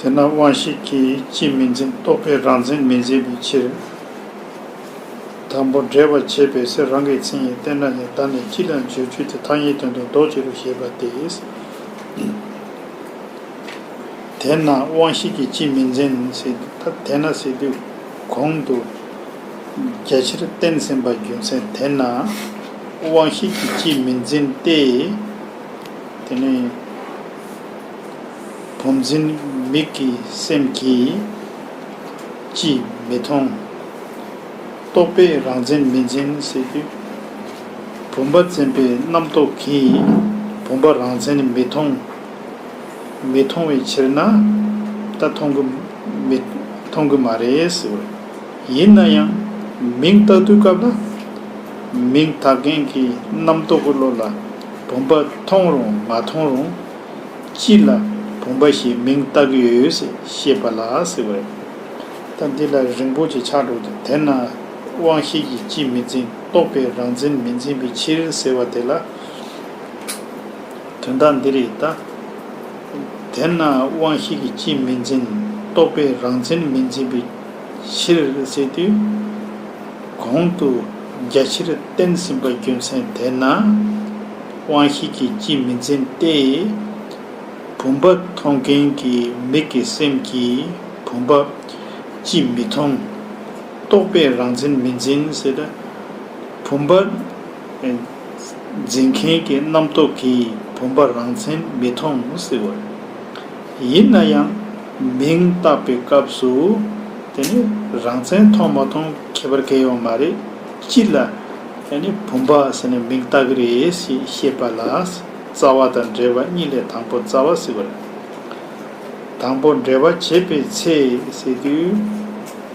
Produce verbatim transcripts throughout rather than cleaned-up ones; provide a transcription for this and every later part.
དེས་ན་དབང་ཤེས་ཀྱིས་སྤྱི་མི་འཛིན། རྟོག་པས་རང་མཚན་མི་འཛིན་པའི་ཕྱིར། དང་པོ་འབྲེལ་བར་བྱེད་པའི་ཚེ་རང་གི་མཚན་ཉིད་བསྟན་ན་ཡང་། བདག་ནི་སྤྱི་ལ་འཇོག་བྱེད་དེ། ཐ་སྙད་དོན་དུ་ལྡོག་ཕྱིར་རོ་ཞེས་པ་སྟེ། དེས་ན་དབང་ཤེས་ཀྱིས་སྤྱི་མི་འཛིན་ཟེར། ད་དེས་ན་ཟེར་དུས་གོང་དུ་རྒྱ་ཆེར་བསྟན་ཟིན་པ་རྒྱུ་མཚན། དེས་ན་དབང་ཤེས་ཀྱིས་སྤྱི་མི་འཛིན་ཏེ། དེ་ནས་བུམ་འཛིན་མིག་གི་སེམས་ཀྱིས་སྤྱི་མི་མཐོང་། རྟོག་པས་རང་མཚན་མི་འཛིན་ཟེར་དུས། བུམ་པ་འཛིན་པའི་རྣམ་རྟོག་གིས་བུམ་པ་རང་མཚན་མི་མཐོང་། མི་མཐོང་བའི་ཕྱིར་ན་ད་མཐོང་གི་མི་མཐོང་གི་མ་རེད་ཟེར་བ། ཡིན་ན་ཡང་མིང་བཏགས་དུས་སྐབས་ལ། མིང་བཏགས་མཁན་གྱི་རྣམ་རྟོག་གི་བློ་ལ་བུམ་པ་མཐོང་རུང་མ་མཐོང་རུང་། སྤྱི་ལ་བུམ་པ་ཞེས་མིང་བཏགས་ཀྱི་ཡོད་ཟེར་ཤེས་པ་ལ་ཟེར་བས། ད་འདི་ལ་རིང་པོ་ཅིག་ཆགས་འགྲོ་འདུག་དེས་ན་དབང་ཤེས་ཀྱིས་སྤྱི་མི་འཛིན། རྟོག་པས་རང་མཚན་མི་འཛིན་པའི་ཕྱིར་ཟེར་བ་དེ་ལ། དོན་དག་འདི་རེད་ད། དེས་ན་དབང་ཤེས་ཀྱིས་སྤྱི་མི་འཛིན། རྟོག་པས་རང་མཚན་མི་འཛིན་པའི་ཕྱིར་ཟེར་དུས། གོང་དུ་རྒྱ་ཆེར་བསྟན་ཟིན་པ་རྒྱུ་མཚན། དེས་ན་དབང་ཤེས་ཀྱིས་སྤྱི་མི་འཛིན་ཏེ། བུམ་པ་མཐོང་མཁན་གྱི་མིག་གི་སེམས་ཀྱིས་བུམ་པ་སྤྱི་མི་མཐོང་། རྟོག་པས་རང་མཚན་མི་འཛིན་ཟེར། བུམ་པ་འཛིན་མཁན་གྱི་རྣམ་རྟོག་གིས་བུམ་པ་རང་མཚན་མི་མཐོང་ཟེར་བ། ཡིན་ན་ཡང་མིང་བཏགས་པའི་སྐབས་སུ་དེ་ནི་རང་མཚན་མཐོང་མ་མཐོང་ཁྱད་པར་གང་ཡང་ཡོད་མ་རེད། སྤྱི་ལ་དེ་ནི་བུམ་པ་ཟེར་ནས་མིང་བཏགས་ཀྱི་རེད་ཞེས་ཤེས་པ་ལ། རྩ་བ་དང་འབྲེལ་བ་གཉིས་ལས་དང་པོ་རྩ་བ་ཟེར་བ་རེད། དང་པོ་འབྲེལ་བ་བྱེད་པའི་ཚེ་ཟེར་དུས།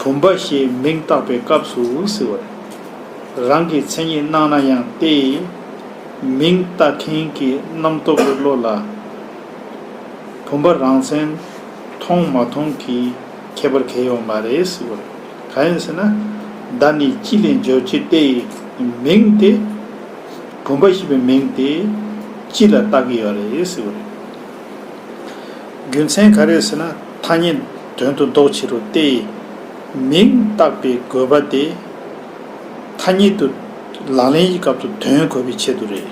བུམ་པ་ཞེས་མིང་བཏགས་པའི་སྐབས་སུ་ཟེར་བ་རེད། རང་གི་མཚན་ཉིད་སྣང་ན་ཡང་སྟེ། མིང་བཏགས་མཁན་གྱི་རྣམ་རྟོག་གི་བློ་ལ། བུམ་པ་རང་མཚན་མཐོང་མ་མཐོང་གི་ཁྱད་པར་གང་ཡང་ཡོད་མ་རེད་ཟེར་བ་རེད། གང་ཡིན་ཟེར་ན། བདག་ནི་སྤྱི་ལ་འཇོག་བྱེད་དེ། མིང་དེ། བུམ་པ་ཞེས་པའི་མིང་དེ་སྤྱི་ལ་བཏགས་ཀྱི་ཡོད་རེད་ཟེར་བ་རེད། རྒྱུ་མཚན་ག་རེ་ཟེར་ན། ཐ་སྙད་དོན་དུ་ལྡོག་ཕྱིར་རོ་སྟེ། མིང་བཏགས་པའི་དགོས་པ་དེ་ཐ་སྙད་དུ་ལག་ལེན་གྱི་སྐབས་སུ་དོན་གོ་བའི་ཆེད་དུ་རེད།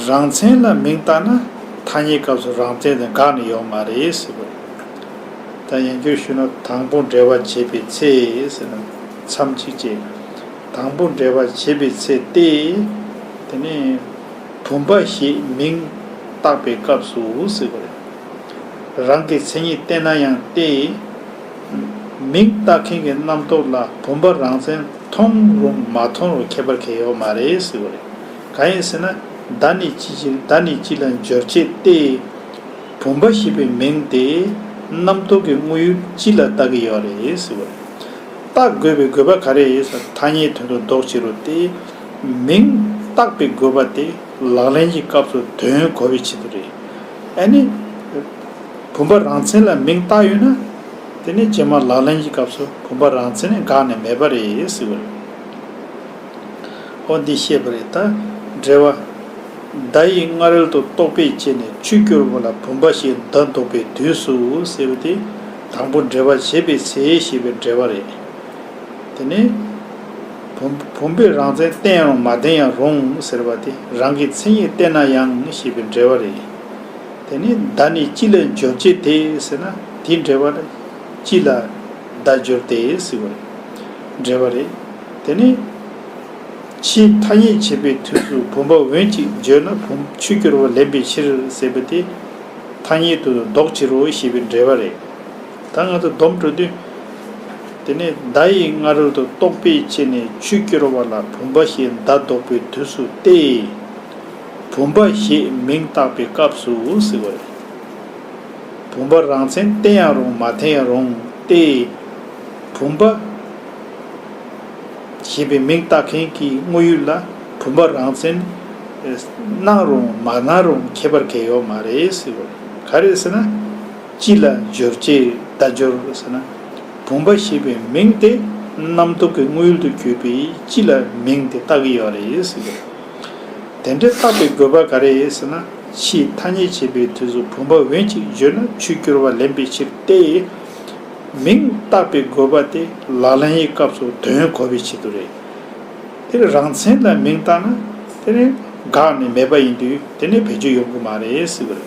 རང་མཚན་ལ་མིང་བཏགས་ན་ཐ་སྙད་སྐབས་སུ་རང་མཚན་དེ་འགག་ནས་ཡོད་མ་རེད་ཟེར་བ་རེད། ད་ཡང་བསྐྱར་ཞུས་ན། དང་པོ་འབྲེལ་བ་བྱེད་པའི་ཚེ་ཟེར་ན། མཚམས་གཅིག་བྱས། དང་པོ་འབྲེལ་བ་བྱེད་པའི་ཚེ་སྟེ། དེ་ནས་བུམ་པ་ཞེས་མིང་བཏགས་པའི་སྐབས་སུ་ཟེར་བ་རེད། རང་གི་མཚན་ཉིད་བསྟན་ན་ཡང་སྟེ། མིང་བཏགས་མཁན་གྱི་རྣམ་རྟོག་ལ་བུམ་པ་རང་མཚན་མཐོང་རུང་མ་མཐོང་རུང་ཁྱད་པར་གང་ཡང་ཡོད་མ་རེད་ཟེར་བ་རེད། གང་ཡིན་ཟེར་ན། བདག་ནི་སྤྱི་བདག་ནི་སྤྱི་ལ་འཇོག་བྱེད་དེ། བུམ་པ་ཞེས་པའི་མིང་དེ་རྣམ་རྟོག་གི་དངོས་ཡུལ་སྤྱི་ལ་བཏགས་ཀྱི་ཡོད་རེད་ཟེར་བ་རེད། བཏགས་དགོས་པའི་དགོས་པ་ག་རེ་ཡིན་ཟེར། ཐ་སྙད་དོན་དུ་ལྡོག་ཕྱིར་རོ་སྟེ། མིང་བཏགས་པའི་དགོས་པ་དེ་ལག་ལེན་གྱི་སྐབས་སུ་དོན་གོ་བའི་ཆེད་དུ་རེད། ཨ་ནི། བུམ་པ་རང་མཚན་ལ་མིང་བཏགས་ཡོད་ན། དེ་ནི་རྗེས་མ་ལག་ལེན་གྱི་སྐབས་སུ་བུམ་པ་རང་མཚན་ནི་འགག་ནས་མེད་པ་རེད་ཟེར་བ་རེད། འོ་འདི་བཤད་པ་རེད་ད། འགྲེལ་བ། མདའ་ཡི་སྔ་རོལ་དུ་རྟོག་པས་བཅད་ནས་ཆུ་སྐྱོར་བ་ལ་བུམ་པ་ཞེས་མདའ་འདོགས་པའི་དུས་སུ་ཟེར་བ་དེ། དང་པོ་འབྲེལ་བ་བྱེད་པའི་ཚེ་ཞེས་པའི་འགྲེལ་བ་རེད། དེ་ནས། བུམ་བུམ་པས་རང་མཚན་བསྟན་ཡང་རུང་མ་བསྟན་ཡང་རུང་ཟེར་བ་དེ་རང་གི་མཚན་ཉིད་བསྟན་ན་ཡང་ཞེས་པའི་འགྲེལ་བ་རེད། དེ་ནས་མདའ་ནི་སྤྱི་ལ་འཇོག་བྱེད་དེ་ཟེར་ན་དེའི་འགྲེལ་བ་ལ་སྤྱི་ལ་མདའ་སྦྱོར་ཏེ་ཟེར་བ་རེད། འགྲེལ་བ་རེད། དེ་ནས་ཕྱིས་ཐ་སྙད་བྱེད་པའི་དུས་སུ་བུམ་པ་འོན་ཅིག་བརྗོད་ན་བུམ་ཆུ་སྐྱོར་བ་ལེན་པའི་ཕྱིར་ཟེར་བ་དེ་ཐ་སྙད་དུ་ལྡོག་ཕྱིར་རོ་ཞེས་པའི་འགྲེལ་བ་རེད། ད་ང་ཚོ་སྡོམ་འགྲོ་དུས། དེ་ནས་མདའ་ཡི་སྔ་རོལ་དུ་རྟོག་པས་བཅད་ནས་ཆུ་སྐྱོར་བ་ལ་བུམ་པ་ཞེས་མདའ་འདོགས་པའི་དུས་སུ་སྟེ། བུམ་པ་ཞེས་མིང་བཏགས་པའི་སྐབས་སུ་ཟེར་བ་རེད། བུམ་པ་རང་མཚན་བསྟན་ཡང་རུང་མ་བསྟན་ཡང་རུང་སྟེ། བུམ་པ་ཞེས་པའི་མིང་བཏགས་མཁན་གྱི་དངོས་ཡུལ་ལ་བུམ་པ་རང་མཚན་སྣང་རུང་མ་སྣང་རུང་ཁྱད་པར་གང་ཡང་ཡོད་མ་རེད་ཟེར་བ་རེད། ག་རེ་ཟེར་ན། སྤྱི་ལ་སྦྱོར་བྱེད་མདའ་སྦྱོར་ཟེར་ན། བུམ་པ་ཞེས་པའི་མིང་དེ་རྣམ་རྟོག་གི་དངོས་ཡུལ་དུ་གྱུར་པའི་སྤྱི་ལ་མིང་དེ་བཏགས་ཀྱི་ཡོད་རེད་ཟེར་བ་རེད། དེ་འདྲའི་བཏགས་པའི་དགོས་པ་ག་རེ་ཟེར་ན། ཕྱིས་ཐ་སྙད་བྱེད་པའི་དུས་སུ་བུམ་པ་འོན་ཅིག་བརྗོད་ན་ཆོས་འགྱུར་བ་ལེན་པའི་ཕྱིར་ཏེ། མིང་བཏགས་པའི་དགོས་པ་དེ་ལག་ལེན་གྱི་སྐབས་སུ་དོན་གོ་བའི་ཆེད་དུ་རེད། དེར་རང་མཚན་ལ་མིང་བཏགས་ན་དེ་ནི་འགག་ནས་མེད་པ་ཡིན་དུས་དེ་ནི་བེད་སྤྱོད་ཡོང་གི་མ་རེད་ཟེར་བ་རེད།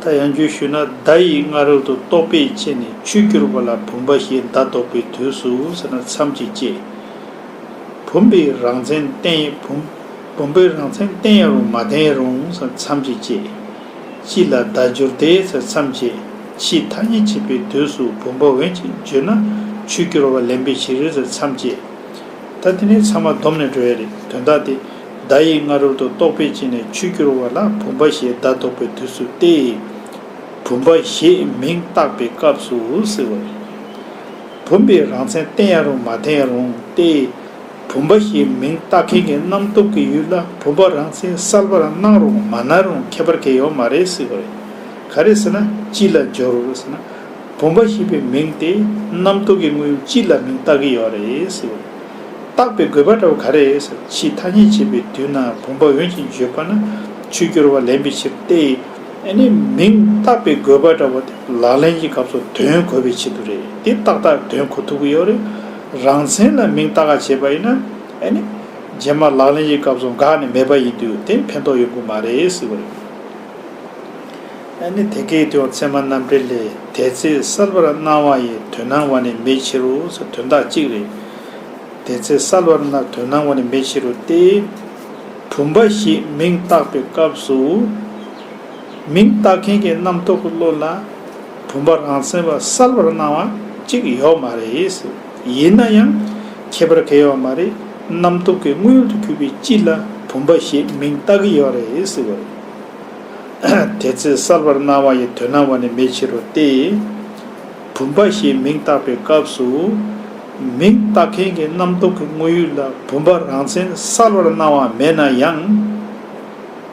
ད་ཡང་བསྐྱར་ཞུས་ན་བརྡ་ཡི་སྔ་རོལ་དུ་རྟོག་པས་དཔྱད་ནས་ཆོས་འགྱུར་བ་ལ་བུམ་པ་ཞེས་བརྡ་འདོགས་པའི་དུས་སུ་ཟེར་ན་མཚམས་ཀྱིས་བཅད། བུམ་པའི་རང་མཚན་བསྟན་བུམ། བུམ་པའི་རང་མཚན་བསྟན་ཡང་རུང་མ་བསྟན་ཡང་རུང་ཟེར་མཚམས་ཀྱིས་བཅད། སྤྱི་ལ་བརྡ་སྦྱོར་ཏེ་ཟེར་མཚམས་བཅད། ཕྱིས་ཐ་སྙད་བྱེད་པའི་དུས་སུ་བུམ་པ་འོན་ཅིག་བརྗོད་ན་ཆོས་འགྱུར་བ་ལེན་པའི་ཕྱིར་ཟེར་མཚམས་བཅད། ད་དེ་ནས་ཚང་མ་བསྡོམས་ནས་འགྲོ་ཡ་རེད། དོན་དག་དེ། བརྡ་ཡི་སྔ་རོལ་དུ་རྟོག་པས་དཔྱད་ནས་ཆོས་འགྱུར་བ་ལ་བུམ་པ་ཞེས་བརྡ་འདོགས་པའི་དུས་སུ་སྟེ། བུམ་པ་ཞེས་མིང་བཏགས་པའི་སྐབས་སུ་ཟེར་བ་རེད། བུམ་པའི་རང་མཚན་བསྟན་ཡང་རུང་མ་བསྟན་ཡང་རུང་སྟེ། བུམ་པ་ཞེས་མིང་བཏགས་མཁན་གྱི་རྣམ་རྟོག་གི་ཡུལ་ལ་བུམ་པ་རང་མཚན་གསལ་བར་སྣང་རུང་མ་སྣང་རུང་ཁྱད་པར་གང་ཡང་ཡོད་མ་རེད་ཟེར་བ་རེད། ག་རེ་ཟེར་ན་སྤྱི་ལ་སྦྱོར་ཟེར་ན། བུམ་པ་ཞེས་པའི་མིང་དེ་རྣམ་རྟོག་གི་དངོས་ཡུལ་སྤྱི་ལ་མིང་བཏགས་ཀྱི་ཡོད་རེད་ཟེར་བ་རེད། བཏགས་པའི་དགོས་པ་འདྲ་བོ་ག་རེ་རེད་ཟེར་ཕྱིས་ཐ་སྙད་བྱེད་པའི་དུས་ན་བུམ་པ་འོན་ཅིག་བརྗོད་པ་ན་ཆོས་འགྱུར་བ་ལེན་པའི་ཕྱིར་ཏེ། ཨ་ནི་མིང་བཏགས་པའི་དགོས་པ་འདྲ་བོ་དེ་ལག་ལེན་གྱི་སྐབས་སུ་དོན་གོ་བའི་ཆེད་དུ་རེད། དེ་ཏག་ཏག་དོན་གོ་ཐུབ་ཀྱི་ཡོད་རེད། རང་མཚན་ལ་མིང་བཏགས་པ་བྱས་པ་ཡིན་ན་ཨ་ནི་རྗེས་མ་ལག་ལེན་གྱི་སྐབས་སུ་འགག་ནས་མེད་པ་ཡིན་དུས་དེ་ཕན་ཐོགས་ཡོང་གི་མ་རེད་ཟེར་བ་རེད། ཨ་ནི་དེ་སྐད་དུ་ཚད་མ་རྣམ་འགྲེལ་ལས། དེ་ཚེ་གསལ་བར་སྣང་བ་ཡི་དོན་སྣང་བ་ནི་མེད་ཕྱིར་རོ་ཟེར་དོན་དག་གཅིག་རེད། དེ་ཚེ་གསལ་བར་སྣང་དོན་སྣང་བ་ནི་མེད་ཕྱིར་རོ་སྟེ། བུམ་པ་ཞེས་མིང་བཏགས་པའི་སྐབས་སུ། མིང་བཏགས་མཁན་གྱི་རྣམ་རྟོག་གི་བློ་ལ་བུམ་པ་རང་མཚན་པ་གསལ་བར་སྣང་བ་གཅིག་ཡོད་མ་རེད། ཡིན་ན་ཡང་ཁྱད་པར་གང་ཡང་ཡོད་མ་རེད། རྣམ་རྟོག་གི་དངོས་ཡུལ་དུ་གྱུར་པའི་སྤྱི་ལ་བུམ་པ་ཞེས་མིང་བཏགས་ཀྱི་ཡོད་རེད་ཟེར་བ་རེད། དེ་ཚེ་གསལ་བར་སྣང་བ་ཡི་དོན་སྣང་བ་ནི་མེད་ཕྱིར་རོ་སྟེ། བུམ་པ་ཞེས་མིང་བཏགས་པའི་སྐབས་སུ། མིང་བཏགས་མཁན་གྱི་རྣམ་རྟོག་གི་དངོས་ཡུལ་ལ་བུམ་པ་རང་མཚན་གསལ་བར་སྣང་བ་མེད་ན་ཡང་།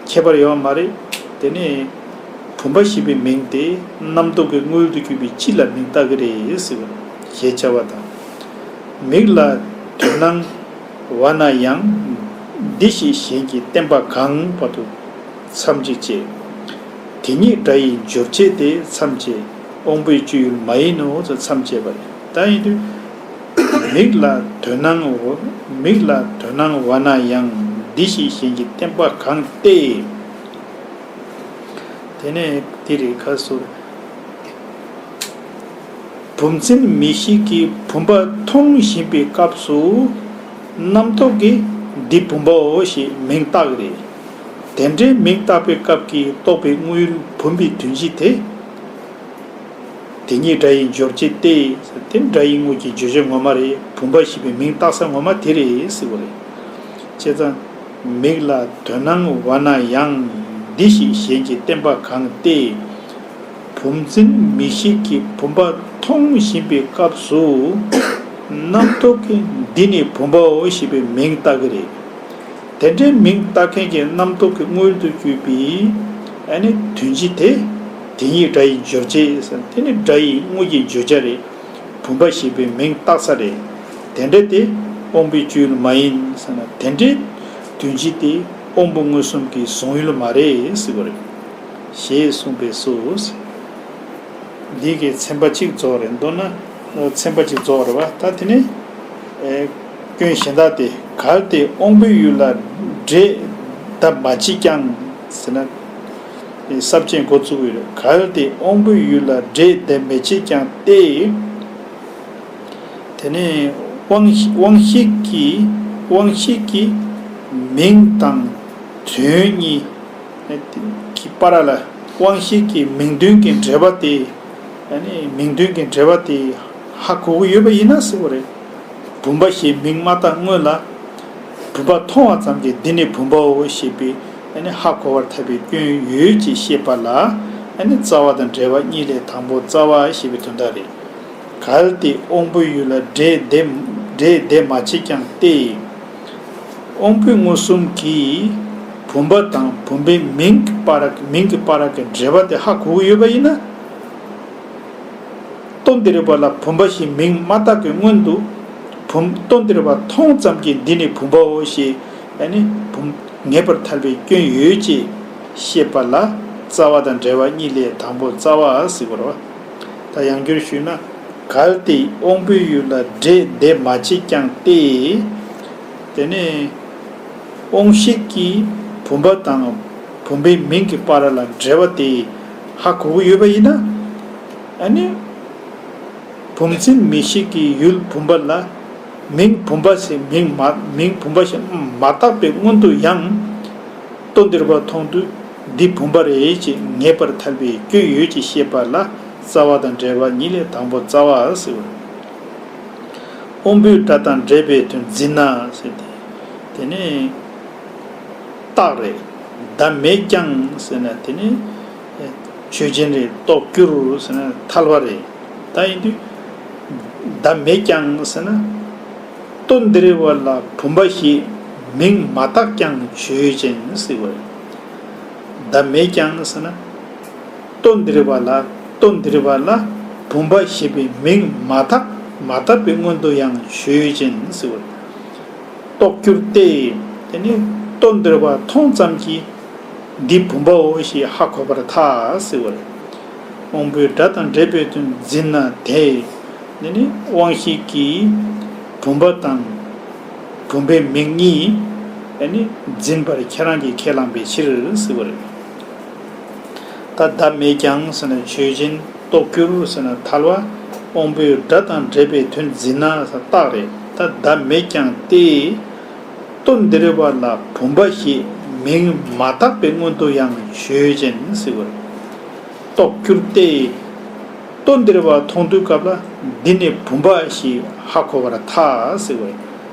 ཁྱད་པར་ཡོད་མ་རེད། དེ་ནས་བུམ་པ་ཞེས་པའི་མིང་དེ་རྣམ་རྟོག་གི་དངོས་ཡུལ་དུ་གྱུར་པའི་སྤྱི་ལ་མིང་བཏགས་ཀྱི་རེད་ཟེར་བ་ཞེས་བྱ་བ་དང་། མིག་ལ་དོན་སྣང་བ་ན་ཡང་། འདི་ཞེས་གཞན་གྱིས་བསྟན་པ་གང་བར་དུ་མཚམས་གཅིག་བཅད། དེ་ཉིད་སྒྲ་ཡི་སྦྱོར་བྱེད་དེ་མཚམས་བཅད། དབང་པོའི་སྤྱོད་ཡུལ་མ་ཡིན་ནོ་ཟེར་མཚམས་བཅད་པ་རེད། ད་ཡིན་དུས། མིག་ལ་དོན་སྣང་འོ། མིག་ལ་དོན་སྣང་བ་ན་ཡང་། འདི་ཞེས་གཞན་གྱིས་བསྟན་པ་གང་སྟེ། དེ་ནས་འདི་རེད་ཁ་སོར། བུམ་འཛིན་མིག་ཤེས་ཀྱིས་བུམ་པ་མཐོང་བཞིན་པའི་སྐབས་སུ། རྣམ་རྟོག་གིས་འདི་བུམ་པའོ་ཞེས་མིང་བཏགས་རེད། དེ་འདྲའི་མིང་བཏགས་པའི་སྐབས་ཀྱི་རྟོག་པའི་དངོས་ཡུལ་བུམ་པའི་དོན་སྤྱི་དེ། དེ་ཉིད་སྒྲ་ཡི་སྦྱོར་བྱེད་དེ། དེ་སྒྲ་ཡི་དངོས་ཀྱི་བརྗོད་བྱ་ངོ་མ་རེད། བུམ་པ་ཞེས་པའི་མིང་བཏགས་ས་ངོ་མ་དེ་རེད་ཟེར་བ་རེད། བྱས་ཙང་། མིག་ལ་དོན་སྣང་བ་ན་ཡང་། འདི་ཞེས་གཞན་གྱིས་བསྟན་པ་གང་སྟེ། བུམ་འཛིན་མིག་ཤེས་ཀྱིས་བུམ་པ་མཐོང་བཞིན་པའི་སྐབས་སུ། རྣམ་རྟོག་གིས་འདི་ནི་བུམ་པའོ་ཞེས་པའི་མིང་བཏགས་ཀྱི་རེད། དེ་འདྲའི་མིང་བཏགས་མཁན་གྱི་རྣམ་རྟོག་གི་དངོས་ཡུལ་དུ་གྱུར་པའི་ཨ་ནི་དོན་སྤྱི་དེ། དེ་ཉིད་སྒྲ་ཡི་སྦྱོར་བྱེད་ཟེར་དེ་ནི་སྒྲ་ཡི་དངོས་ཀྱི་བརྗོད་བྱ་རེད། བུམ་པ་ཞེས་པའི་མིང་བཏགས་ས་རེད། དེ་འདྲ་སྟེ་དབང་པོའི་སྤྱོད་ཡུལ་མ་ཡིན་ཟེར་ན་དེ་འདྲའི་དོན་སྤྱི་དེ་དབང་པོ་མངོན་སུམ་གྱི་གཟུང་ཡུལ་མ་རེད་ཟེར་བ་རེད། ཞེས་གསུངས་པས་སོ། འདི་གའི་ཚན་པ་གཅིག་རྫོགས་རེད་འདུག་ན། ཚན་པ་གཅིག་རྫོགས་རེད་བ། ད་དེ་ནི། ཨེ། སྐྱོན་གཞན་དག་སྟེ། གལ་ཏེ་དབང་པོའི་ཡུལ་ལ་འབྲས་འདབ་མ་མཆིས་ཀྱང་། ཟེར་ན། ཨེ། ས་བཅད་འགོ་བཙུགས་ཡོད་རེད། གལ་ཏེ་དབང་པོའི་ཡུལ་ལ་འབྲས་འདབ་མ་མཆིས་ཀྱང་སྟེ། དེ་ནས་དབང་དབང་ཤེས་ཀྱི་དབང་ཤེས་ཀྱི་མིང་དང་དོན་གཉིས་ཀྱི་བར་ལ་དབང་ཤེས་ཀྱི་མིང་དོན་གྱི་འབྲེལ་བ་དེ། ཨ་ནི་མིང་དོན་གྱི་འབྲེལ་བ་དེ་ཧ་གོ་གི་ཡོད་པ་ཡིན་ན་ཟེར་བ་རེད། བུམ་པ་ཞེས་མིང་མ་བཏགས་སྔོན་ལ། བུམ་པ་མཐོང་བ་ཙམ་གྱིས་འདི་ནི་བུམ་པའོ་ཞེས་པའི་ཨ་ནི་ཧ་གོ་བར་ཐལ་བའི་སྐྱོན་ཡོད་ཅེས་བཤད་པ་ལ། ཨ་ནི་རྩ་བ་དང་འབྲེལ་བ་གཉིས་ལས་དང་པོ་རྩ་བ་ཞེས་པའི་དོན་དག་རེད། གལ་ཏེ་དབང་པོའི་ཡུལ་ལ་འབྲས་འདབ་འབྲས་འདབ་མ་མཆིས་ཀྱང་སྟེ། དབང་པོ་མངོན་སུམ་གྱིས་བུམ་པ་དང་བུམ་པའི་མིང་གི་བར་མིང་གི་བར་གྱི་འབྲེལ་བ་དེ་ཧ་གོ་གི་ཡོད་པ་ཡིན་ན། ལྟོ་ལྡིར་བ་ལ་བུམ་པ་ཞེས་མིང་མ་བཏགས་ཀྱི་སྔོན་དུ། བུམ་ལྟོ་ལྡིར་བ་མཐོང་ཙམ་གྱིས་འདི་ནི་བུམ་པའོ་ཞེས་ཨ་ནི་བུམ་ངེས་པར་ཐལ་བའི་སྐྱོན་ཡོད་ཅེས། ཤེས་པ་ལ་རྩ་བ་དང་འབྲེལ་བ་གཉིས་ལས་དང་པོ་རྩ་བ་ཟེར་བ་རེད་བ། ད་ཡང་བསྐྱར་ཞུས་ན། གལ་ཏེ་དབང་པོའི་ཡུལ་ལ་འབྲས་འདས་མ་བྱས་ཀྱང་སྟེ། དེ་ནས་དབང་ཤེས་ཀྱིས་བུམ་པ་དང་བུམ་པའི་མིང་གི་བར་ལ་འབྲེལ་བ་དེ་ཧ་གོ་གི་ཡོད་པ་ཡིན་ན། ཨ་ནི། བུམ་འཛིན་མིག་ཤེས་ཀྱི་ཡུལ་བུམ་པ་ལ་མིང་བུམ་པ་ཞེས་མིང་མ་མིང་བུམ་པ་ཞེས་མ་བཏགས་པའི་སྔོན་དུ་ཡང་། ལྟོ་ལྡིར་བ་མཐོང་དུས་འདི་བུམ་པ་རེད་ཅེས་ངེས་པར་ཐལ་བའི་སྐྱོན་ཡོད་ཅེས་ཤེས་པ་ལ་རྩ་བ་དང་འབྲེལ་བ་གཉིས་ལས་དང་པོ་རྩ་བ་ཟེར། དབང་པོའི་སྒྲ་དང་འབྲེལ་པའི་དོན་འཛིན་ན་ཟེར་ཏེ། དེ་ནི་རྟགས་རེད། བརྡ་མེད་ཀྱང་ཟེར་ན་དེ་ནི་ཆོས་ཅན་རེད། རྟོགས་འགྱུར་ཟེར་ན་ཐལ་བ་རེད། ད་ཡིན་དུས་བརྡ་མེད་ཀྱང་ཟེར་ན། ལྟོ་ལྡིར་བ་ལ་བུམ་པ་ཞེས་མིང་མ་བཏགས་ཀྱང་ཆོས་ཅན་ཟེར་བ་རེད། བརྡ་མེད་ཀྱང་ཟེར་ན། ལྟོ་ལྡིར་བ་ལ་ལྟོ་ལྡིར་བ་ལ་བུམ་པ་ཞེས་པའི་མིང་མ་བཏགས་མ་བཏགས་པའི་སྔོན་དུ་ཡང་ཆོས་ཅན་ཟེར་བ་རེད། རྟོགས་འགྱུར་ཏེ། དེ་ནི་ལྟོ་ལྡིར་བ་མཐོང་ཙམ་གྱིས་འདི་བུམ་པའོ་ཞེས་ཧ་གོ་བར་ཐལ་ཟེར་བ་རེད། དབང་པོའི་སྒྲ་དང་འབྲེལ་པའི་དོན་འཛིན་ན་དེ། དེ་ནི་དབང་ཤེས་ཀྱིས་བུམ་པ་དང་བུམ་པའི་མིང་གཉིས་ནི་འཛིན་པར་ཁྱེད་རང་གིས་ཁས་བླངས་པའི་ཕྱིར་ཟེར་བ་རེད། ད་བརྡ་མེད་ཀྱང་ཟེར་ན་ཆོས་ཅན། རྟོགས་འགྱུར་ཟེར་ན་ཐལ་བ། དབང་པོའི་སྒྲ་དང་འབྲེལ་པའི་དོན་འཛིན་ན་ཟེར་རྟགས་རེད། ད་བརྡ་མེད་ཀྱང་སྟེ། ལྟོ་ལྡིར་བ་ལ་བུམ་པ་ཞེས་མིང་མ་བཏགས་པའི་སྔོན་དུ་ཡང་ཆོས་ཅན་ཟེར་བ་རེད། རྟོགས་འགྱུར་ཏེ། ལྟོ་ལྡིར་བ་མཐོང་དུས་སྐབས་ལ་འདི་ནི་བུམ་པ་ཞེས་ཧ་གོ་བར་ཐལ་ཟེར་བ་རེད།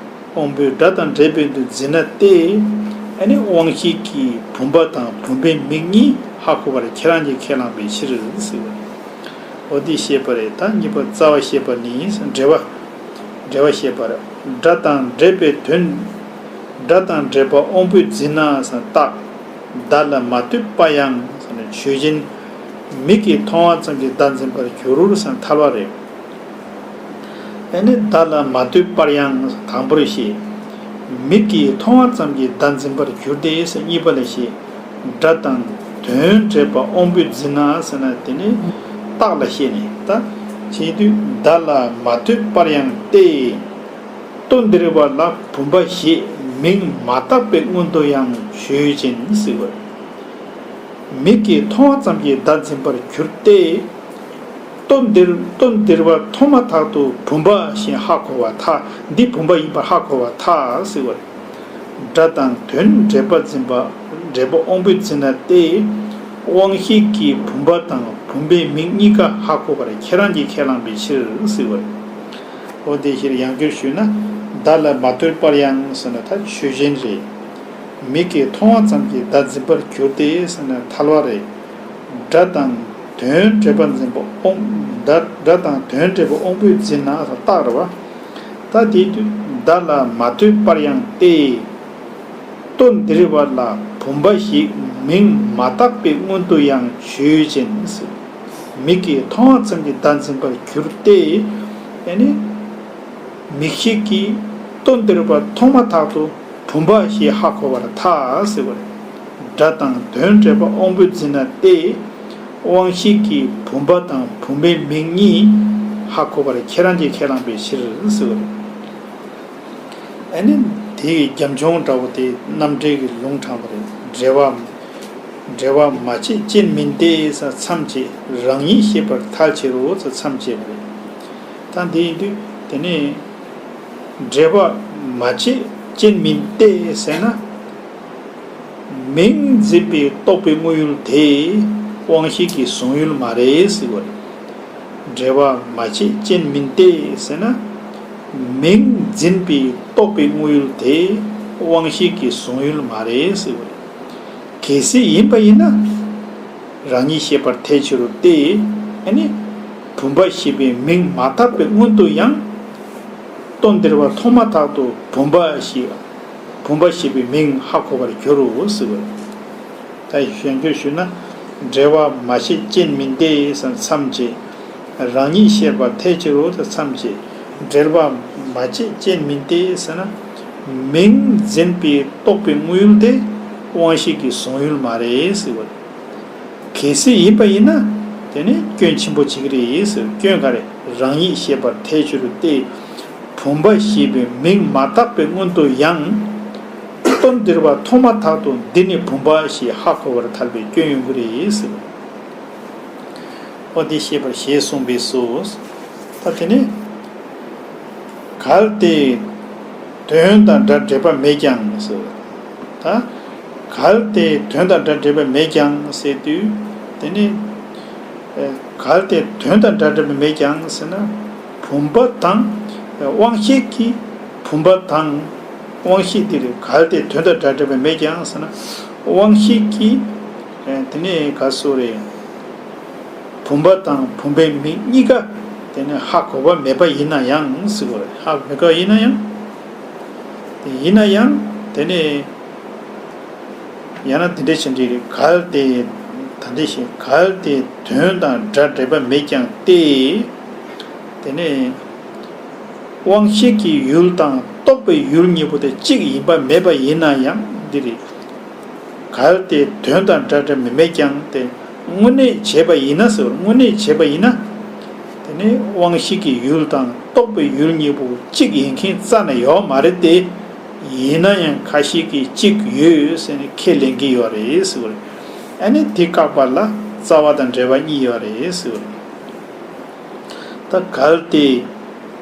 དབང་པོའི་སྒྲ་དང་འབྲེལ་པའི་དོན་འཛིན་ན་སྟེ། ཨ་ནི་དབང་ཤེས་ཀྱིས་བུམ་པ་དང་བུམ་པའི་མིང་གཉིས་ཧ་གོ་བར་ཁྱེད་རང་གིས་ཁས་བླངས་པའི་ཕྱིར་ཟེར་བ་རེད། འོ་འདི་བཤད་པ་རེད། ད་གཉིས་པ་རྩ་བ་བཤད་པ་ནི་འབྲེལ་བ། འབྲེལ་བ་བཤད་པར། སྒྲ་དང་འབྲེལ་པའི་དོན། སྒྲ་དང་འབྲེལ་པ་དབང་པོས་འཛིན་ན་ཟེར་རྟགས། བརྡ་ལ་མ་ལྟོས་པར་ཡང་ཟེར་ན་ཆོས་ཅན། མིག་གིས་མཐོང་བ་ཙམ་གྱིས་བརྡ་འཛིན་པར་འགྱུར་ཟེར་ཐལ་བ་རེད། ཨ་ནི་བརྡ་ལ་མ་ལྟོས་པར་ཡང་དང་པོར་བཤད། མིག་གིས་མཐོང་བ་ཙམ་གྱིས་བརྡ་འཛིན་པར་འགྱུར་ཏེ་ཟེར་གཉིས་པ་ལ་བཤད། སྒྲ་དང་དོན་འབྲེལ་པ་དབང་པོས་འཛིན་ན་ཟེར་ན་དེ་ནི་རྟགས་ལ་བཤད་ནས་ད། བྱེད་དུས་བརྡ་ལ་མ་ལྟོས་པར་ཡང་སྟེ། ལྟོ་ལྡིར་བ་ལ་བུམ་པ་ཞེས་མིང་མ་བཏགས་པའི་སྔོན་དུ་ཡང་ཆོས་ཅན་ཟེར་བ། མིག་གིས་མཐོང་བ་ཙམ་གྱིས་བརྡ་འཛིན་པར་འགྱུར་ཏེ། ལྟོ་ལྡིར་ལྟོ་ལྡིར་བ་མཐོང་མ་ཐག་ཏུ་བུམ་པ་ཞེས་ཧ་གོ་བ་ཐལ། འདི་བུམ་པ་ཡིན་པར་ཧ་གོ་བ་ཐལ་ཟེར་བ། སྒྲ་དང་དོན་འབྲེལ་པ་འཛིན་པ། འབྲེལ་པ་དབང་པོས་འཛིན་ན་སྟེ། དབང་ཤེས་ཀྱིས་བུམ་པ་དང་བུམ་པའི་མིང་གཉིས་ཀ་ཧ་གོ་བར་ཁྱེད་རང་གིས་ཁས་བླངས་པའི་ཕྱིར་ཟེར་བ། འོ་དེ་ཕྱིར་ཡང་བསྐྱར་ཞུས་ན། བརྡ་ལ་མ་ལྟོས་པར་ཡང་ཟེར་ན་ད་ཆོས་ཅན་རེད། མིག་གིས་མཐོང་བ་ཙམ་གྱིས་བརྡ་འཛིན་པར་འགྱུར་ཏེ་ཟེར་ན་ཐལ་བ་རེད། སྒྲ་དང་དོན་འབྲེལ་པ་འཛིན་པ་དབང་སྒྲ་སྒྲ་དང་དོན་འབྲེལ་པ་དབང་པོས་འཛིན་ན་ཟེར་རྟགས་རེད་བ། ད་དེ་དུས་བརྡ་ལ་མ་ལྟོས་པར་ཡང་སྟེ། ལྟོ་ལྡིར་བ་ལ་བུམ་པ་ཞེས་མིང་མ་བཏགས་པའི་སྔོན་དུ་ཡང་ཆོས་ཅན་ཟེར། མིག་གིས་མཐོང་བ་ཙམ་གྱིས་བརྡ་འཛིན་པར་འགྱུར་ཏེ། ཨ་ནི། མིག་ཤེས་ཀྱིས་ལྟོ་ལྡིར་བ་མཐོང་མ་ཐག་ཏུ་བུམ་པ་ཞེས་ཧ་གོ་བར་ཐལ་ཟེར་བ་རེད། སྒྲ་དང་དོན་འབྲེལ་པ་དབང་པོས་འཛིན་ན་སྟེ། དབང་ཤེས་ཀྱིས་བུམ་པ་དང་བུམ་པའི་མིང་གཉིས་ཧ་གོ་བར་ཁྱེད་རང་གིས་ཁས་བླངས་པའི་ཕྱིར་ཟེར་བ་རེད། ཨ་ནི་དེའི་རྒྱབ་ལྗོངས་འདྲ་བོ་དེ་རྣམ་འགྲེལ་གྱི་ལུང་དྲངས་པ་རེད། འབྲེལ་བ། འབྲེལ་བ་མ་བྱེད་ཅན་མིན་ཏེ་ཟེར་མཚམས་བཅད། རང་ཉིད་ཤེས་པར་ཐལ་ཕྱིར་རོ་ཟེར་མཚམས་བཅད་པ་རེད། ད་འདི་ཡིན་དུས་དེ་ནས་འབྲེལ་བ་མ་བྱེད་ཅན་མིན་ཏེ་ཟེར་ན། མིང་འཛིན་པའི་རྟོག་པའི་དངོས་ཡུལ་དེ་དབང་ཤེས་ཀྱི་གཟུང་ཡུལ་མ་རེད་ཟེར་བ་རེད། འབྲེལ་བ་མ་བྱེད་ཅན་མིན་ཏེ་ཟེར་ན། མིང་འཛིན་པའི་རྟོག་པའི་དངོས་ཡུལ་དེ་དབང་ཤེས་ཀྱི་གཟུང་ཡུལ་མ་རེད་ཟེར་བ་རེད། གལ་སྲིད་ཡིན་པ་ཡིན་ན། རང་ཉིད་ཤེས་པར་ཐལ་ཕྱིར་རོ་སྟེ། ཨ་ནི། བུམ་པ་ཞེས་པའི་མིང་མ་བཏགས་པའི་སྔོན་དུ་ཡང་། ལྟོ་ལྡིར་བ་མཐོང་མ་ཐག་ཏུ་བུམ་པ་ཞེས། བུམ་པ་ཞེས་པའི་མིང་ཧ་གོ་བར་འགྱུར་རོ་ཟེར་བ་རེད། ད་གཞན་འགྱུར་ཞུས་ན། འབྲེལ་བ་མ་བྱེད་ཅན་མིན་ཏེ་ཟེར་མཚམས་བཅད། རང་ཉིད་ཤེས་པར་ཐལ་ཕྱིར་རོ་ཟེར་མཚམས་བཅད། འབྲེལ་བ་མ་བྱེད་ཅན་མིན་ཏེ་ཟེར་ན། མིང་འཛིན་པའི་རྟོག་པའི་དངོས་ཡུལ་དེ། དབང་ཤེས་ཀྱི་གཟུང་ཡུལ་མ་རེད་ཟེར་བ། གལ་སྲིད་ཡིན་པ་ཡིན་ན། དེ་ནི་སྐྱོན་ཆེན་པོ་བྱེད་ཀྱི་རེད་ཟེར། སྐྱོན་ག་རེ། རང་ཉིད་ཤེས་པར་ཐལ་འགྱུར་ཏེ། བུམ་པ་ཞེས་པའི་མིང་མ་བཏགས་པའི་སྔོན་དུ་ཡང་། ལྟོ་ལྡིར་བ་མཐོང་མ་ཐག་ཏུ་འདི་ནི་བུམ་པ་ཞེས་ཧ་གོ་བར་ཐལ་བའི་སྐྱོན་ཡོང་གི་རེད་ཟེར། ཨོ་དེ་ཤེས་པར་ཞེས་གསུངས་པས་སོ། ད་དེ་ནི། གལ་ཏེ་དོན་དང་སྒྲ་འབྲེལ་པ་མེད་ཀྱང་ཟེར། ད་གལ་ཏེ་དོན་དང་སྒྲ་འབྲེལ་པ་མེད་ཀྱང་ཟེར་དུས། དེ་ནི། ཨེ། གལ་ཏེ་དོན་དང་སྒྲ་འབྲེལ་པ་མེད་ཀྱང་ཟེར་ན། བུམ་པ་དང་། ཨེ། དབང་ཤེས་ཀྱིས་བུམ་པ་དང་། དབང་ཤེས་དེ་རེད། གལ་ཏེ་དོན་དང་སྒྲ་འབྲེལ་པ་མེད་ཀྱང་ཟེར་ན། དབང་ཤེས་ཀྱིས། ཨེ། དེ་ནི་ག་སུ་རེད། བུམ་པ་དང་བུམ་པའི་མིང་གཉིས་ཀ་དེ་ནི་ཧ་གོ་བ་མེད་པ་ཡིན་ན་ཡང་ཟེར་དགོས་རེད། ཧ་མི་གོ་བ་ཡིན་ན་ཡང་། དེ་ཡིན་ན་ཡང་དེ་ནི། ཡང་ན་དེ་འདྲ་བྱེད་འདྲ་རེད། གལ་ཏེ། ད་འདི་བཞིན་གལ་ཏེ་དོན་དང་སྒྲ་འབྲེལ་པ་མེད་ཀྱང་སྟེ། དེ་ནི། དབང་ཤེས་ཀྱི་ཡུལ་དང་རྟོག་པའི་ཡུལ་གཉིས་པོ་དེ་གཅིག་ཡིན་པ་མེད་པ་ཡིན་ན་ཡང་འདི་རེད། གལ་ཏེ་དོན་དང་སྒྲ་འབྲེལ་པ་མེད་ཀྱང་སྟེ། དངོས་གནས་བྱས་པ་ཡིན་ན་ཟེར་བ། དངོས་གནས་བྱས་པ་ཡིན་ན། དེ་ནི་དབང་ཤེས་ཀྱི་ཡུལ་དང་རྟོག་པའི་ཡུལ་གཉིས་པོ་གཅིག་ཡིན་མཁན་རྩ་ནས་ཡོད་མ་རེད་དེ། ཡིན་ན་ཡང་ཁ་ཤས་ཀྱིས་གཅིག་ཡོད་ཟེར་ནས་ཁས་ལེན་གྱི་ཡོད་རེད་ཟེར་བ་རེད། ཨ་ནི་དེ་བཀག་པ་ལ་རྩ་བ་དང་འབྲེལ་བ་གཉིས་ཡོད་རེད་ཟེར་བ་རེད། ད་གལ་ཏེ་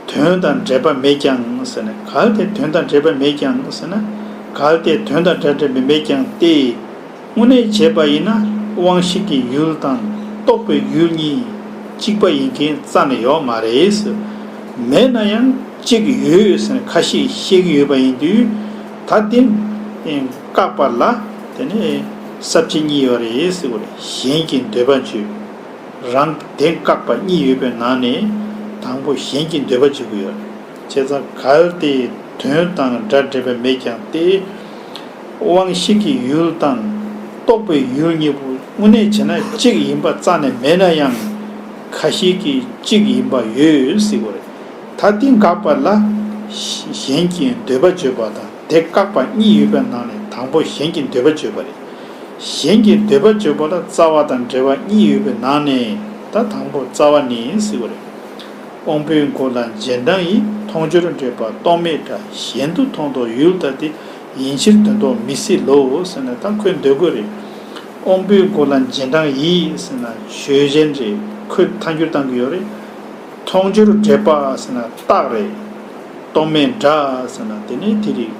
དོན་དང་འབྲེལ་པ་མེད་ཀྱང་ཟེར་ན། གལ་ཏེ་དོན་དང་འབྲེལ་པ་མེད་ཀྱང་ཟེར་ན། གལ་ཏེ་དོན་དང་འབྲེལ་འབྲེལ་པ་མེད་ཀྱང་སྟེ། དངོས་གནས་བྱས་པ་ཡིན་ན་དབང་ཤེས་ཀྱི་ཡུལ་དང་རྟོག་པའི་ཡུལ་གཉིས་གཅིག་པ་ཡིན་མཁན་རྩ་ནས་ཡོད་མ་རེད་ཟེར། མེད་ན་ཡང་གཅིག་ཡོད་ཟེར་ནས་ཁ་ཤས་བཤད་ཀྱི་ཡོད་པ་ཡིན་དུས། ད་དེ་བཀག་པ་ལ་དེ་ནས་ས་བཅད་གཉིས་ཡོད་རེད་ཟེར་བ་རེད། གཞན་གྱི་འདོད་པ་བརྗོད། རང་དེ་བཀག་པ་གཉིས་ཡོད་པའི་ནང་ནས་དང་པོ་གཞན་གྱི་འདོད་པ་བརྗོད་ཀྱི་ཡོད་རེད། བྱས་ཙང་གལ་ཏེ་དོན་དང་སྒྲ་འབྲེལ་པ་མེད་ཀྱང་སྟེ། དབང་ཤེས་ཀྱི་ཡུལ་དང་རྟོག་པའི་ཡུལ་གཉིས་པོ་དངོས་གནས་བྱས་ན་གཅིག་ཡིན་པ་རྩ་ནས་མེད་ན་ཡང་། ཁ་ཤས་ཀྱིས་གཅིག་ཡིན་པ་ཡོད་ཟེར་བ་རེད། ད་དེ་འགག་པ་ལ་གཞན་གྱི་འདོད་པ་བརྗོད་པ་དང་དེ་བཀག་པ་གཉིས་ཡོད་པའི་ནང་ནས་དང་པོ་གཞན་གྱི་འདོད་པ་བརྗོད་པ་རེད། གཞན་གྱི་འདོད་པ་བརྗོད་པ་ལ་རྩ་བ་དང་འབྲེལ་བ་གཉིས་ཡོད་པའི་ནང་ནས་ད་དང་པོ་རྩ་བ་ནས་ཟེར་བ་རེད། དབང་པོའི་མགོ་ལ་རྗེས་འབྲང་ཡིས། མཐོང་སྦྱོར་འདྲེས་པ་རྟོག་མེད་སྒྲ། གཞན་དུ་མཐོང་རྟོག་ཡུལ་ལྟ་སྟེ། ཡིན་ཕྱིར་དོན་རྟོགས་མི་སྲིད་ལོ། ཟེར་ན་ད་ཁོའི་འདོད་དགོས་རེད། དབང་པོའི་མགོ་ལ་རྗེས་འབྲང་ཡིས་ཟེར་ན་ཆོས་ཅན་རེད། ཁོས་ཐལ་འགྱུར་བཏང་གི་ཡོད་རེད། མཐོང་སྦྱོར་འདྲེས་པ་ཟེར་ན་རྟགས་རེད། རྟོག་མེད་སྒྲ་ཟེར་ན་དེ་ནི་དེ་རིགས་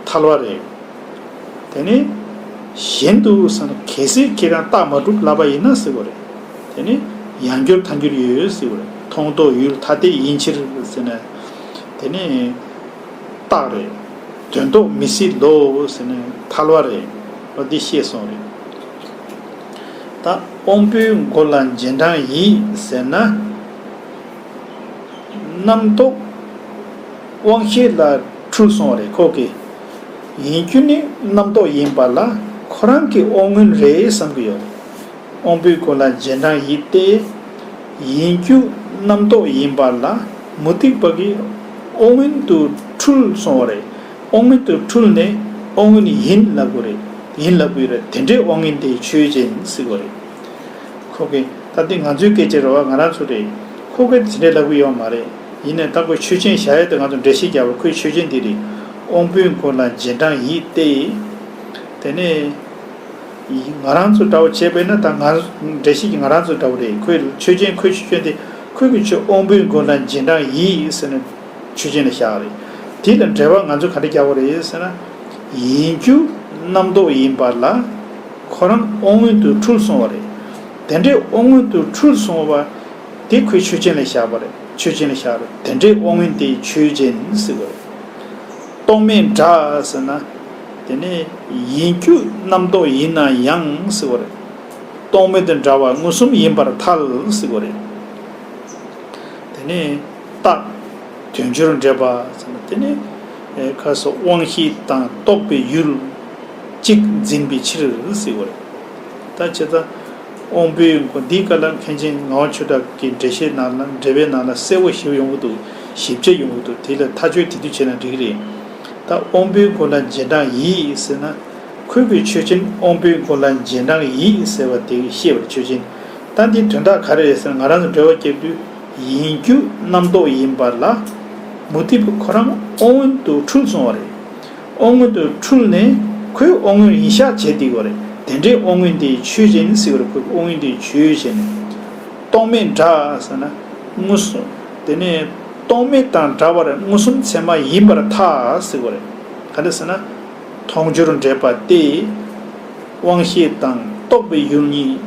ཐལ་བ་རེད། དེ་ནི་གཞན་དུ་ཟེར་ན་གལ་སྲིད་ཁྱེད་རང་རྟགས་མ་གྲུབ་ལབ་པ་ཡིན་ན་ཟེར་བ་རེད། དེ་ནི་ཡང་སྦྱོར་ཐལ་འགྱུར་ཡོད་ཟེར་བ་རེད། མཐོང་རྟོགས་ཡུལ་ཐ་དད་ཡིན་ཕྱིར་ཟེར་ན། དེ་ནི་རྟགས་རེད། དོན་རྟོགས་མི་སྲིད་ལོ་ཟེར་ན་ཐལ་བ་རེད། འོ་འདི་ཤེས་སོང་རེད། ད་དབང་པོའི་མགོ་ལ་རྗེས་འབྲང་ཡིས་ཟེར་ན། རྣམ་རྟོག་དབང་ཤེས་ལ་འཁྲུལ་སོང་བ་རེད་ཁོ་གིས། ཡིན་རྒྱུ་ནི་རྣམ་རྟོག་ཡིན་པ་ལ་ཁོ་རང་གི་དབང་མངོན་རེད་བསམ་གྱི་ཡོད་རེད། དབང་པོའི་མགོ་ལ་རྗེས་འབྲང་ཡིས་ཏེ། ཡིན་རྒྱུ་རྣམ་རྟོག་ཡིན་པ་ལ་མུ་སྟེགས་པ་གིས་དབང་མངོན་དུ་འཁྲུལ་སོང་བ་རེད། དབང་མངོན་དུ་འཁྲུལ་ནས་དབང་མངོན་ཡིན་ལབ་དགོས་རེད། ཡིན་ལབ་དགོས་རེད། དེ་འདྲའི་དབང་མངོན་དེ་ཆོས་ཅན་ཟེར་དགོས་རེད། ཁོ་གིས་ད་འདི་ང་ཚོའི་སྐད་ཆ་རེད་བ། ང་རང་ཚོ་རེད། ཁོ་གིས་དེ་འདྲའི་ལབ་གི་ཡོད་མ་རེད། ཡིན་ནའི་ད་ཁོས་ཆོས་ཅན་བཞག་ཡས་དེ་ང་ཚོ་འགྲེལ་བཤད་རྒྱག་པར་ཁོས་ཆོས་ཅན་འདི་རེད། དབང་པོའི་མགོ་ལ་རྗེས་འབྲང་ཡིས་ཏེ། དེ་ནས། ང་རང་ཚོ་འདྲ་བོ་བྱས་པས་ན་ད་ང་འགྲེལ་བཤད་ཀྱི་ང་རང་ཚོ་འདྲ་བོ་རེད། ཁོས་ཆོས་ཅན་ཁོས་ཆོས་ཅན་དེ་ཁོས་ཀྱི་ཆོས་དབང་པོའི་མགོ་ལ་རྗེས་འབྲང་ཡིས་ཟེར་ནས་ཆོས་ཅན་ལ་བཞག་རེད། དེ་ལ་འགྲེལ་པ་ང་ཚོ་ག་འདྲ་རྒྱག་པ་རེད་ཟེར་ན། ཡིན་རྒྱུ་རྣམ་རྟོག་ཡིན་པ་ལ་ཁོ་རང་དབང་མངོན་དུ་འཁྲུལ་སོང་བ་རེད། དེ་འདྲའི་དབང་མངོན་དུ་འཁྲུལ་སོང་བ་དེ་ཁོས་ཆོས་ཅན་ལ་བཞག་པ་རེད། ཆོས་ཅན་ལ་བཞག་རེད། དེ་འདྲའི་དབང་མངོན་དེ་ཆོས་ཅན་ཟེར་བ་རེད། རྟོག་མེད་སྒྲ་ཟེར་ན། དེ་ནས་ཡིན་རྒྱུ་རྣམ་རྟོག་ཡིན་ན་ཡང་ཟེར་བ་རེད། རྟོག་མེད་དུ་འདྲ་བ་མངོན་སུམ་ཡིན་པར་ཐལ་ཟེར་བ་རེད། དེ་ནས་རྟགས། དོན་སྦྱོར་འདྲེས་པ་ཟེར་ན་དེ་ནས་ཁ་སོ་དབང་ཤེས་དང་རྟོག་པའི་ཡུལ་གཅིག་འཛིན་པའི་ཕྱིར་ཟེར་བ་རེད། ད་བྱས་ཙང་དབང་པོའི་མགོ་འདིའི་སྐབས་ལ་མཁན་ཆེན་ངག་དབང་ཆོས་གྲགས་ཀྱི་འགྲེལ་བཤད་ནང་ལ་འགྲེལ་པའི་ནང་ལ་གསལ་པོ་ཞིབ་ཡོང་གི་འདུག་ཞིབ་ཆ་ཡོང་གི་འདུག་དེ་ལ་ཐག་གཅོད་དེ་དུས་བྱས་ན་འགྲིག་གི་རེད། ད་དབང་པོའི་མགོ་ལ་རྗེས་འབྲང་ཡིས་ཟེར་ན། ཁོའི་གི་ཆོས་ཅན། དབང་པོའི་མགོ་ལ་རྗེས་འབྲང་ཡིད་ཟེར་བ་དེ་གི་བཤད་པར་ཆོས་ཅན། ད་འདི་དོན་དག་ག་རེ་རེད་ཟེར་ན། ང་རང་ཚོ་འགྲེལ་པ་བརྒྱབ་དུས་ཡིན་རྒྱུ་རྣམ་རྟོག་ཡིན་པ་ལ་མུ་སྟེགས་པ་ཁོ་རང་དབང་མངོན་དུ་འཁྲུལ་སོང་བ་རེད། དབང་མངོན་དུ་འཁྲུལ་ནས་ཁོས་དབང་མངོན་ཡིན་ཤག་བྱས་བསྡད་ཡོད་རེད། དེ་འདྲའི་དབང་མངོན་དེ་ཆོས་ཅན་ཟེར་བ་རེད། ཁོས་དབང་མངོན་དེ་ཆོས་ཅན། རྟོག་མེད་འདྲ་ཟེར་ན་མངོན་སུམ། དེ་ནས་རྟོག་མེད་དང་འདྲ་བར་མངོན་སུམ་ཚད་མ་ཡིན་པར་ཐལ་ཟེར་བ་རེད། ག་རེ་ཟེར་ན། མཐོང་སྦྱོར་འདྲེས་པ་སྟེ། དབང་ཤེས་དང་རྟོག་པའི་ཡུལ་གཉིས།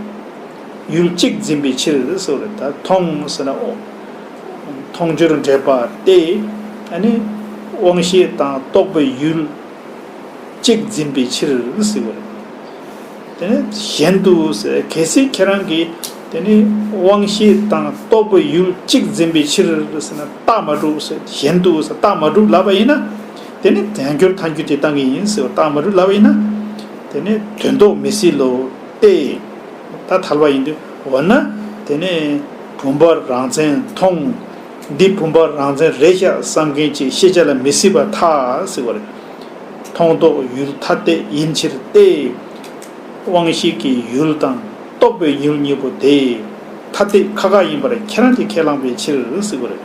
ཡུལ་གཅིག་འཛིན་པའི་ཕྱིར་ཟེར་བ་རེད། ད་མཐོང་ཟེར་ན། མཐོང་སྦྱོར་འདྲེས་པ་སྟེ། ཨ་ནི་དབང་ཤེས་དང་རྟོག་པའི་ཡུལ་གཅིག་འཛིན་པའི་ཕྱིར་ཟེར་བ་རེད། དེ་ནས་གཞན་དུ་ཟེར། གལ་སྲིད་ཁྱེད་རང་གིས་དེ་ནི་དབང་ཤེས་དང་རྟོག་པའི་ཡུལ་གཅིག་འཛིན་པའི་ཕྱིར་ཟེར་ན། རྟགས་མ་གྲུབ་ཟེར། གཞན་དུ་ཟེར། རྟགས་མ་གྲུབ་ལབ་པ་ཡིན་ན། དེ་ནི་དལ་འབྱོར་ཐལ་འགྱུར་དེ་བཏང་གི་ཡིན་ཟེར། རྟགས་མ་གྲུབ་ལབ་པ་ཡིན་ན། དེ་ནི་དོན་རྟོགས་མི་སྲིད་ལོ། སྟེ། ད་ཐལ་བ་ཡིན་དུས། འོ་ན་དེ་ནི་བུམ་པ་རང་མཚན་མཐོང་། འདི་བུམ་པ་རང་མཚན་རེད་ཤག་བསམ་མཁན་གྱི་ཤེས་བྱ་ལ་མི་སྲིད་པར་ཐལ་ཟེར་བ་རེད། མཐོང་རྟོག་ཡུལ་ཐ་དད་ཡིན་ཕྱིར་ཏེ། དབང་ཤེས་ཀྱི་ཡུལ་དང་རྟོག་པའི་ཡུལ་གཉིས་པོ་དེ་ཐ་དད་ཁ་ཁ་ཡིན་པར་ཁྱེད་རང་གིས་ཁས་བླངས་པའི་ཕྱིར་ཟེར་བ་རེད།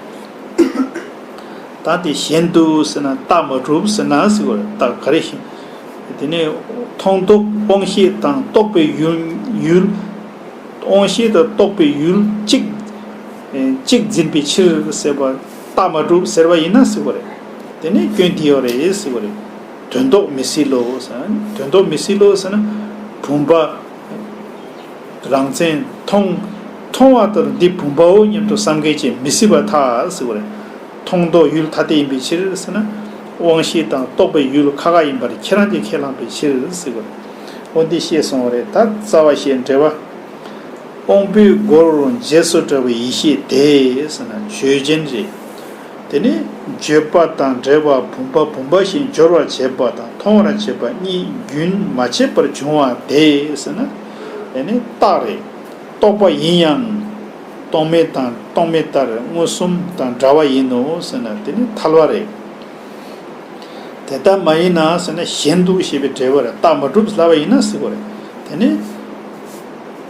ད་དེ་གཞན་དུ་ཟེར་ན། རྟགས་མ་གྲུབ་ཟེར་ན་ཟེར་བ་རེད། རྟགས་ག་རེ་ཞིག་དེ་ནས་མཐོང་རྟོག་དབང་ཤེས་དང་རྟོག་པའི་ཡུལ། ཡུལ། དབང་ཤེས་དང་རྟོག་པའི་ཡུལ་གཅིག་ཨེ། གཅིག་འཛིན་པའི་ཕྱིར་ཟེར་བ། རྟགས་མ་གྲུབ་ཟེར་བ་ཡིན་ན་ཟེར་བ་རེད། དེ་ནི་སྐྱོན་དེ་ཡོད་རེད་ཟེར་བ་རེད། དོན་རྟོགས་མི་སྲིད་ལོ་ཟེར། དོན་རྟོགས་མི་སྲིད་ལོ་ཟེར་ན། བུམ་པ་རང་མཚན་མཐོང་། མཐོང་བ་ལྟར་འདི་བུམ་པའོ་སྙམ་དུ་བསམ་མཁན་གྱིས་མི་སྲིད་པར་ཐལ་ཟེར་བ་རེད། མཐོང་རྟོག་ཡུལ་ཐ་དད་ཡིན་པའི་ཕྱིར་ཟེར་ན། དབང་ཤེས་དང་རྟོག་པའི་ཡུལ་ཁ་ཁ་ཡིན་པར་ཁྱེད་རང་གིས་ཁས་བླངས་པའི་ཕྱིར་ཟེར་བ་རེད། འོ་འདི་བཤད་སོང་བ་རེད། ད་རྩ་བ་བཤད། འགྲེལ་པ། དབང་པོའི་མགོར་རྗེས་སུ་འབྲང་བའི་ཡིད་ཤེས་དེ་ཟེར་ན་ཆོས་ཅན་རེད། དེ་ནི་བརྗོད་པ་དང་འབྲེལ་བ་བུམ་པ་བུམ་པ་བཞིན་སྦྱོར་བར་བྱེད་པ་དང་མཐོང་བར་བྱེད་པ་གཉིས་རྒྱུན་མ་ཆད་པར་འབྱུང་བ་དེ་ཟེར་ན། དེ་ནི་རྟགས་རེད། རྟོག་པ་ཡིན་ཡང་རྟོག་མེད་དང་རྟོག་མེད་ལྟར་མངོན་སུམ་དང་འདྲ་བ་ཡིན་ནོ་ཟེར་ན་དེ་ནི་ཐལ་བ་རེད། དེ་ལྟར་མ་ཡིན་ན་ཟེར་ན་གཞན་དུ་ཞེས་པའི་འགྲེལ་པ་རེད། རྟགས་མ་གྲུབ་ལབ་པ་ཡིན་ན་ཟེར་བ་རེད། དེ་ནི་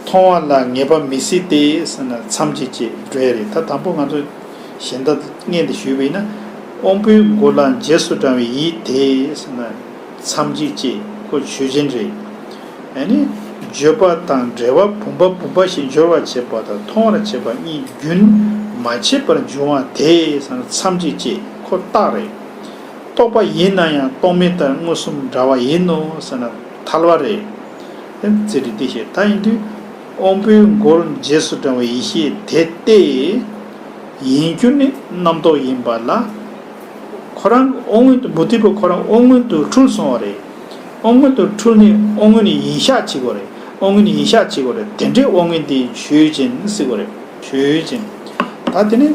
མཐོང་བ་ལ་ངེས་པ་མི་སྲིད་དེ་ཟེར་ན་མཚམས་གཅིག་ཅེས་འགྲོ་ཡ་རེད། ད་དང་པོ་ང་ཚོ་གཞན་དག་སྔོན་དེ་ཞུས་པ་ཡིན་ན། དབང་པོའི་མགོ་ལ་རྗེས་སུ་འབྲང་བའི་ཡིད་དེ་ཟེར་ན་མཚམས་གཅིག་ཅེས་ཁོ་ཆོས་ཅན་རེད། ཨ་ནི་བརྗོད་པ་དང་འབྲེལ་བ་བུམ་པ་བུམ་པ་བཞིན་སྦྱོར་བར་བྱེད་པ་དང་མཐོང་བར་བྱེད་པ་གཉིས་རྒྱུན་མ་ཆད་པར་འབྱུང་བ་དེ་ཟེར་ན་མཚམས་གཅིག་ཅེས་ཁོ་རྟགས་རེད། རྟོག་པ་ཡིན་ན་ཡང་རྟོག་མེད་ལྟར་མངོན་སུམ་འདྲ་བ་ཡིན་ནོ་ཟེར་ན་ཐལ་བ་རེད། དེ་ཚེ་འདི་འདི་ཞེས། ད་ཡིན་དུས་དབང་པོའི་མགོར་རྗེས་སུ་འབྲང་བའི་ཡིད་ཤེས་དེ་སྟེ། ཡིན་རྒྱུ་ནི་རྣམ་རྟོག་ཡིན་པ་ལ། ཁོ་རང་དབང་མངོན་དུ། མུ་སྟེགས་པ་ཁོ་རང་དབང་མངོན་དུ་འཁྲུལ་སོང་བ་རེད། དབང་མངོན་དུ་འཁྲུལ་ནས་དབང་མངོན་ཡིན་ཤག་བྱེད་དགོས་རེད། དབང་མངོན་ཡིན་ཤག་བྱེད་དགོས་རེད། དེ་འདྲའི་དབང་མངོན་དེ་ཆོས་ཅན་ཟེར་དགོས་རེད། ཆོས་ཅན། ད་དེ་ནི་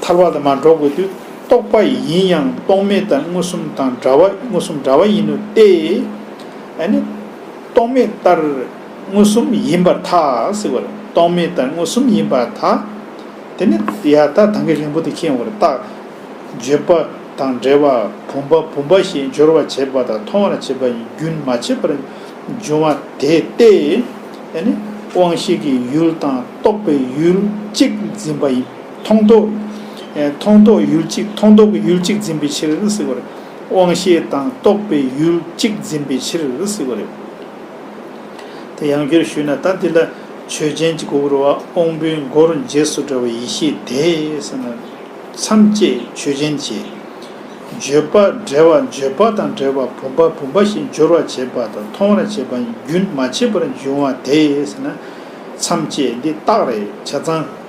ཐལ་བ་དུ་མར་འགྲོ་དགོས་དུས། རྟོག་པ་ཡིན་ཡང་རྟོག་མེད་ལྟར་མངོན་སུམ་དང་འདྲ་བ། མངོན་སུམ་འདྲ་བ་ཡིན་ནོ་སྟེ། ཨ་ནི་རྟོག་མེད་ལྟར་མངོན་སུམ་ཡིན་པར་ཐལ་ཟེར་བ་རེད། རྟོག་མེད་ལྟར་མངོན་སུམ་ཡིན་པར་ཐལ། དེ་ནི་ཡ་ད་ད་གིན་རིང་པོ་དེ་མཁྱེན་ཡོང་བ་རེད། རྟགས། བརྗོད་པ་དང་འབྲེལ་བ་བུམ་པ་བུམ་པ་བཞིན་སྦྱོར་བར་བྱེད་པ་དང་མཐོང་བར་བྱེད་པ་རྒྱུན་མ་ཆད་པར་འབྱུང་བ་དེ་སྟེ། ཨ་ནི་དབང་ཤེས་ཀྱི་ཡུལ་དང་རྟོག་པའི་ཡུལ་གཅིག་འཛིན་པ་ཡིན། མཐོང་རྟོག་ཨེ། མཐོང་རྟོག་ཡུལ་གཅིག་མཐོང་རྟོག་གི་ཡུལ་གཅིག་འཛིན་པའི་ཕྱིར་ཟེར་བ་རེད། དབང་ཤེས་དང་རྟོག་པའི་ཡུལ་གཅིག་འཛིན་པའི་ཕྱིར་ཟེར་བ་རེད། དེ་ཡང་བསྐྱར་ཞུས་ན་ད་འདི་ལ་ཆོས་ཅན་གྱི་གོ་བོར་བ། དབང་པོའི་མགོར་རྗེས་སུ་འབྲང་བའི་ཡིད་ཤེས་དེ་ཟེར་ན། མཚམས་བཅད་ཆོས་ཅན་བྱེད། བརྗོད་པ་འབྲེལ་བ། བརྗོད་པ་དང་འབྲེལ་བ་བུམ་པ་བུམ་པ་བཞིན་སྦྱོར་བར་བྱེད་པ་དང་མཐོང་བར་བྱེད་པ་རྒྱུན་མ་ཆད་པར་འབྱུང་བ་དེ་ཟེར་ན། མཚམས་བཅད་འདི་རྟགས་རེད། ཆ་ཚང་།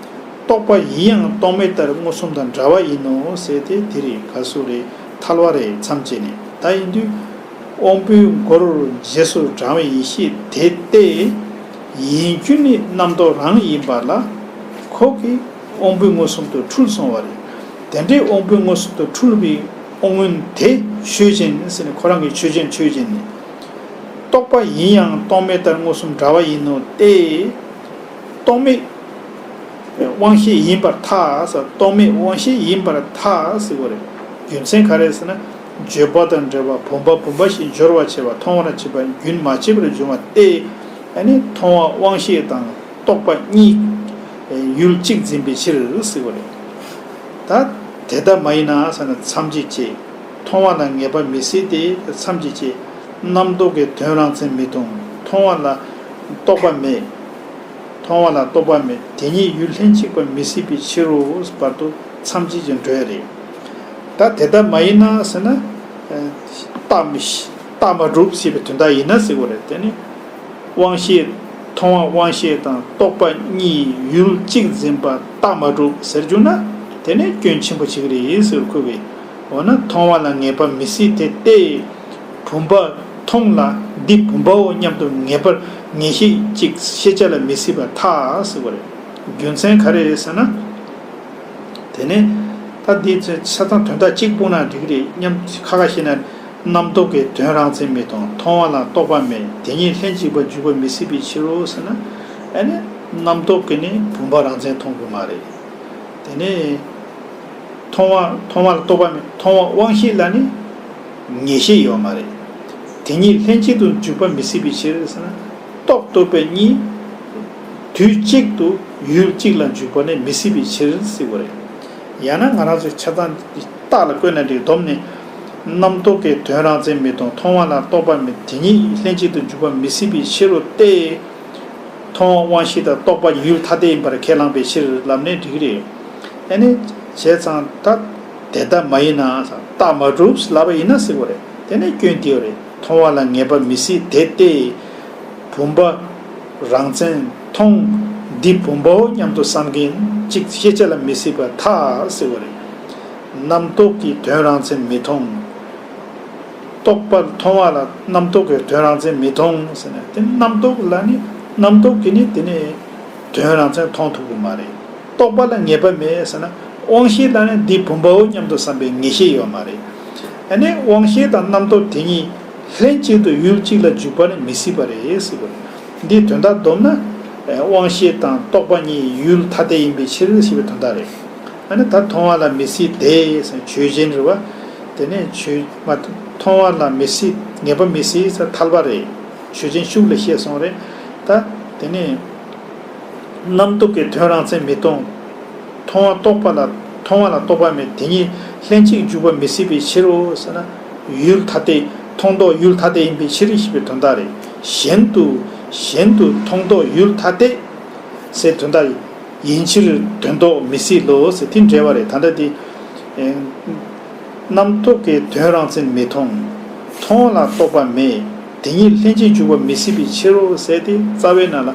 རྟོག་པ་ཡིན་ཡང་རྟོག་མེད་ལྟར་མངོན་སུམ་དང་འདྲ་བ་ཡིན་ནོ་ཟེར་ཏེ་དེ་རེད། ག་སུ་རེད། ཐལ་བ་རེད། མཚམས་བཅད་ནས། ད་ཡིན་དུས། དབང་པོའི་མགོར་རྗེས་སུ་འབྲང་བའི་ཡིད་ཤེས་དེ་སྟེ། ཡིན་རྒྱུ་ནི་རྣམ་རྟོག་རང་ཡིན་པ་ལ། ཁོ་གི་དབང་པོའི་མངོན་སུམ་དུ་འཁྲུལ་སོང་བ་རེད། དེ་འདྲའི་དབང་པོའི་མངོན་སུམ་དུ་འཁྲུལ་བའི་དབང་མངོན་དེ་ཆོས་ཅན་ཟེར་ནས། ཁོ་རང་གི་ཆོས་ཅན། ཆོས་ཅན་ནི། རྟོག་པ་ཡིན་ཡང་རྟོག་མེད་ལྟར་མངོན་སུམ་འདྲ་བ་ཡིན་ནོ་སྟེ། རྟོག་མེད། དབང་ཤེས་ཡིན་པར་ཐལ་ཟེར། རྟོག་མེད་དབང་ཤེས་ཡིན་པར་ཐལ་ཟེར་བ་རེད། རྒྱུ་མཚན་ག་རེ་ཟེར་ན། བརྗོད་པ་དང་འབྲེལ་བ་བུམ་པ་བུམ་པ་བཞིན་སྦྱོར་བར་བྱེད་པ་མཐོང་བར་བྱེད་པ་རྒྱུན་མ་ཆད་པར་འབྱུང་བ་སྟེ། ཨ་ནི་མཐོང་བ་དབང་ཤེས་དང་རྟོག་པ་གཉིས་ཡུལ་གཅིག་འཛིན་པའི་ཕྱིར་ཟེར་བ་རེད། ད་དེ་ལྟ་མ་ཡིན་ན་ཟེར་ན་མཚམས་གཅིག་བཅད། མཐོང་བ་ལ་ངེས་པ་མི་སྲིད་དེ་མཚམས་གཅིག་བཅད། རྣམ་རྟོག་གི་དོན་རང་མཚན་མི་མཐོང་། མཐོང་བ་ལ་རྟོག་པ་མེད། མཐོང་བ་ལ་རྟོག་པ་མེད་དེ་ཉིད་ཡུལ་ལྷན་ཅིག་པ་མི་སྲིད་པའི་ཕྱིར་རོ། བར་དུ་མཚམས་གཅིག་ཅིག་འགྲོ་ཡ་རེད། ད་དེ་ལྟ་མ་ཡིན་ན་ཟེར་ན། རྟགས་མི་རྟགས་མ་གྲུབ་ཞེས་པའི་དོན་དག་ཡིན་ན་ཟེར་བ་རེད། དེ་ནི་དབང་ཤེས། མཐོང་བ་དབང་ཤེས་དང་རྟོག་པ་གཉིས་ཡུལ་གཅིག་འཛིན་པ་རྟགས་མ་གྲུབ་ཟེར་བྱུང་ན་དེ་ནི་སྐྱོན་ཆེན་པོ་ཞིག་རེད་ཟེར་ཁོ་གིས། འོ་ན་མཐོང་བ་ལ་ངེས་པ་མི་སྲིད་དེ་སྟེ། བུམ་པ་མཐོང་ལ་འདི་བུམ་པའོ་སྙམ་དུ་ངེས་པར་ངེས་ཤེས་གཅིག་ཤེས་བྱ་ལ་མི་སྲིད་པར་ཐལ་ཟེར་བ་རེད། རྒྱུ་མཚན་ག་རེ་རེད་ཟེར་ན། དེ་ནས་ད་འདི་ཆ་ཚང་དོན་དག་གཅིག་སྤུངས་ན་འགྲིག་གི་རེད་སྙམ། ཁ་ཁ་བཤད་ན་རྣམ་རྟོག་གི་དོན་རང་མཚན་མི་མཐོང་། མཐོང་བ་ལ་རྟོག་པ་མེད་དེ་ཉིད་ལྷན་ཅིག་པར་འཇུག་པ་མི་སྲིད་པའི་ཕྱིར་རོ་ཟེར་ན། ཨ་ནི་རྣམ་རྟོག་གིས་ནི་བུམ་པ་རང་མཚན་མཐོང་གི་མ་རེད། དེ་ནས་མཐོང་བ་མཐོང་བ་ལ་རྟོག་པ་མེད། མཐོང་བ་དབང་ཤེས་ལ་ནི་ངེས་ཤེས་ཡོད་མ་རེད། དེ་ཉིད་ལྷན་ཅིག་ཏུ་འཇུག་པ་མི་སྲིད་པའི་ཕྱིར་ཟེར་ན། རྟོགས་རྟོགས་པའི་གཉིས་དུས་གཅིག་ཏུ་ཡུལ་གཅིག་ལ་འཇུག་པ་ནི་མི་སྲིད་པའི་ཕྱིར་ཟེར་བ་རེད། ཡང་ན་ང་རང་ཚོའི་ཆ་ཚང་རྟགས་ལ་བཀོད་ན་འགྲིག་སྡོམ་ནི། རྣམ་རྟོག་གི་དོན་རང་མཚན་མི་མཐོང་། མཐོང་བ་ལ་རྟོག་པ་མེད་དེ་ཉིད་ལྷན་ཅིག་ཏུ་འཇུག་པ་མི་སྲིད་པའི་ཕྱིར་རོ་སྟེ། མཐོང་བ་དབང་ཤེས་དང་རྟོག་པ་ཡུལ་ཐ་དད་ཡིན་པར་ཁས་བླངས་པའི་ཕྱིར་ལབ་ནས་འགྲིག་གི་རེད། ཨ་ནི་བྱས་ཙང་ད་དེ་ལྟ་མ་ཡིན་ན་རྟགས་མ་གྲུབ་ལབ་པ་ཡིན་ན་ཟེར་བ་རེད། དེ་ནས་སྐྱོན་དེ་ཡོད་རེད། མཐོང་བ་ལ་ངེས་པ་མི་སྲིད་དེ་སྟེ། བུམ་པ་རང་མཚན་མཐོང་། འདི་བུམ་པའོ་སྙམ་དུ་བསམ་མཁན་གཅིག་ཤེས་བྱ་ལ་མི་སྲིད་པར་ཐལ་ཟེར་བ་རེད། རྣམ་རྟོག་གི་དོན་རང་མཚན་མི་མཐོང་། རྟོག་པ་མཐོང་བ་ལ་རྣམ་རྟོག་གི་དོན་རང་མཚན་མི་མཐོང་ཟེར་ན་དེ་རྣམ་རྟོག་ལ་ནི་རྣམ་རྟོག་གིས་ནི་དེ་ནི་དོན་རང་མཚན་མཐོང་ཐུབ་ཀྱི་མ་རེད། རྟོག་པ་ལ་ངེས་པ་མེད་ཟེར་ན་དབང་ཤེས་ལ་ནི་འདི་བུམ་པའོ་སྙམ་དུ་བསམ་པའི་ངེས་ཤེས་ཡོད་མ་རེད། ཨ་ནི་དབང་ཤེས་དང་རྣམ་རྟོག་དེ་གཉིས་ལྷན་ཅིག་ཏུ་ཡུལ་གཅིག་ལ་འཇུག་པ་ནི་མི་སྲིད་པ་རེད་ཟེར་བ་རེད། འདིའི་དོན་དག་བསྡོམས་ན། དབང་ཤེས་དང་རྟོག་པ་གཉིས་ཡུལ་ཐ་དད་ཡིན་པའི་ཕྱིར་ཞེས་པའི་དོན་དག་རེད། ཨ་ནི་ད་མཐོང་བ་ལ་མི་སྲིད་དེ་ཟེར་ཆོས་ཅན་རེད་བ། དེ་ནས་ཆོས་མ་མཐོང་བ་ལ་མི་སྲིད་ངེས་པ་མི་སྲིད་ཟེར་ཐལ་པ་རེད། ཆོས་ཅན་ཤུགས་ལ་བཤད་སོང་རེད། ད་དེ་ནས་རྣམ་རྟོག་གི་དོན་རང་མཚན་མི་མཐོང་། མཐོང་བ་རྟོག་པ་ལ་མཐོང་བ་ལ་རྟོག་པ་མེད་དེ་གཉིས་ལྷན་ཅིག་འཇུག་པ་མི་སྲིད་པའི་ཕྱིར་རོ་ཟེར་ན། ཡུལ་ཐ་དད་མཐོང་རྟོག་ཡུལ་ཐ་དད་ཡིན་པའི་ཕྱིར་ཞེས་པའི་དོན་དག་རེད། གཞན་དུ་གཞན་དུ་མཐོང་རྟོག་ཡུལ་ཐ་དད་ཟེར་དོན་དག་ཡིན་ཕྱིར་དོན་ལྡོག་མི་སྲིད་ལོ་ཟེར་དེ་འགྲེལ་བ་རེད། ད་ལྟ་དེ། རྣམ་རྟོག་གི་དོན་རང་མཚན་མི་མཐོང་། མཐོང་ལ་རྟོག་པ་མེད། དེ་ཉིད་ལྷན་ཅིག་འཇུག་པ་མི་སྲིད་པའི་ཕྱིར་རོ་ཟེར་ཏེ་རྩ་བའི་ནང་ལ་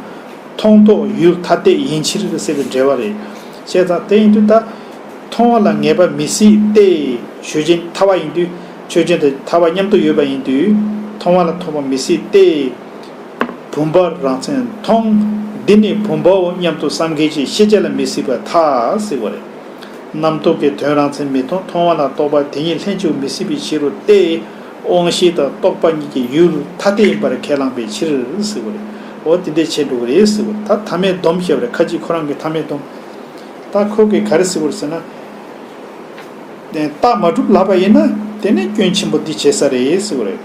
མཐོང་རྟོག་ཡུལ་ཐ་དད་ཡིན་ཕྱིར་ཟེར་བའི་འགྲེལ་བ་རེད། བྱས་ཙང་དེ་ཡིན་དུས་ད་མཐོང་བ་ལ་ངེས་པ་མི་སྲིད་དེ་ཆོས་ཅན་ཐ་བ་ཡིན་དུས་ཆོས་ཅན་དེ་ཐ་བ་མཉམ་དུ་ཡོད་པ་ཡིན་དུས་མཐོང་བ་ལ་ཐོགས་པ་མི་སྲིད་དེ། བུམ་པ་རང་མཚན་མཐོང་། འདི་ནི་བུམ་པའོ་སྙམ་དུ་བསམ་མཁན་གྱི་ཤེས་བྱ་ལ་མི་སྲིད་པར་ཐལ་ཟེར་བ་རེད། རྣམ་རྟོག་གི་དོན་རང་མཚན་མི་མཐོང་། མཐོང་བ་ལ་རྟོག་པ་དེ་ཉིད་ལྷན་ཅིག་མི་སྲིད་པའི་ཕྱིར་རོ་སྟེ། དབང་ཤེས་དང་རྟོག་པ་གཉིས་ཀྱི་ཡུལ་ཐ་དད་ཡིན་པར་ཁས་བླངས་པའི་ཕྱིར་ཟེར་བ་རེད། འོ་དེ་འདྲས་བྱས་འགྲོ་གི་རེད་ཟེར་བ་ད་མཐའ་མའི་སྡོམ་བཤད་པ་རེད། ཁ་ཅིག་ཁོ་རང་གི་མཐའ་མའི་སྡོམ། ད་ཁོ་གིས་ག་རེ་ཟེར་བ་རེད་ཟེར་ན། རྟགས་མ་གྲུབ་ལབ་པ་ཡིན་ན་དེ་ནི་སྐྱོན་ཆེན་པོ་འདི་བྱེད་ས་རེད་ཟེར་བ་རེད།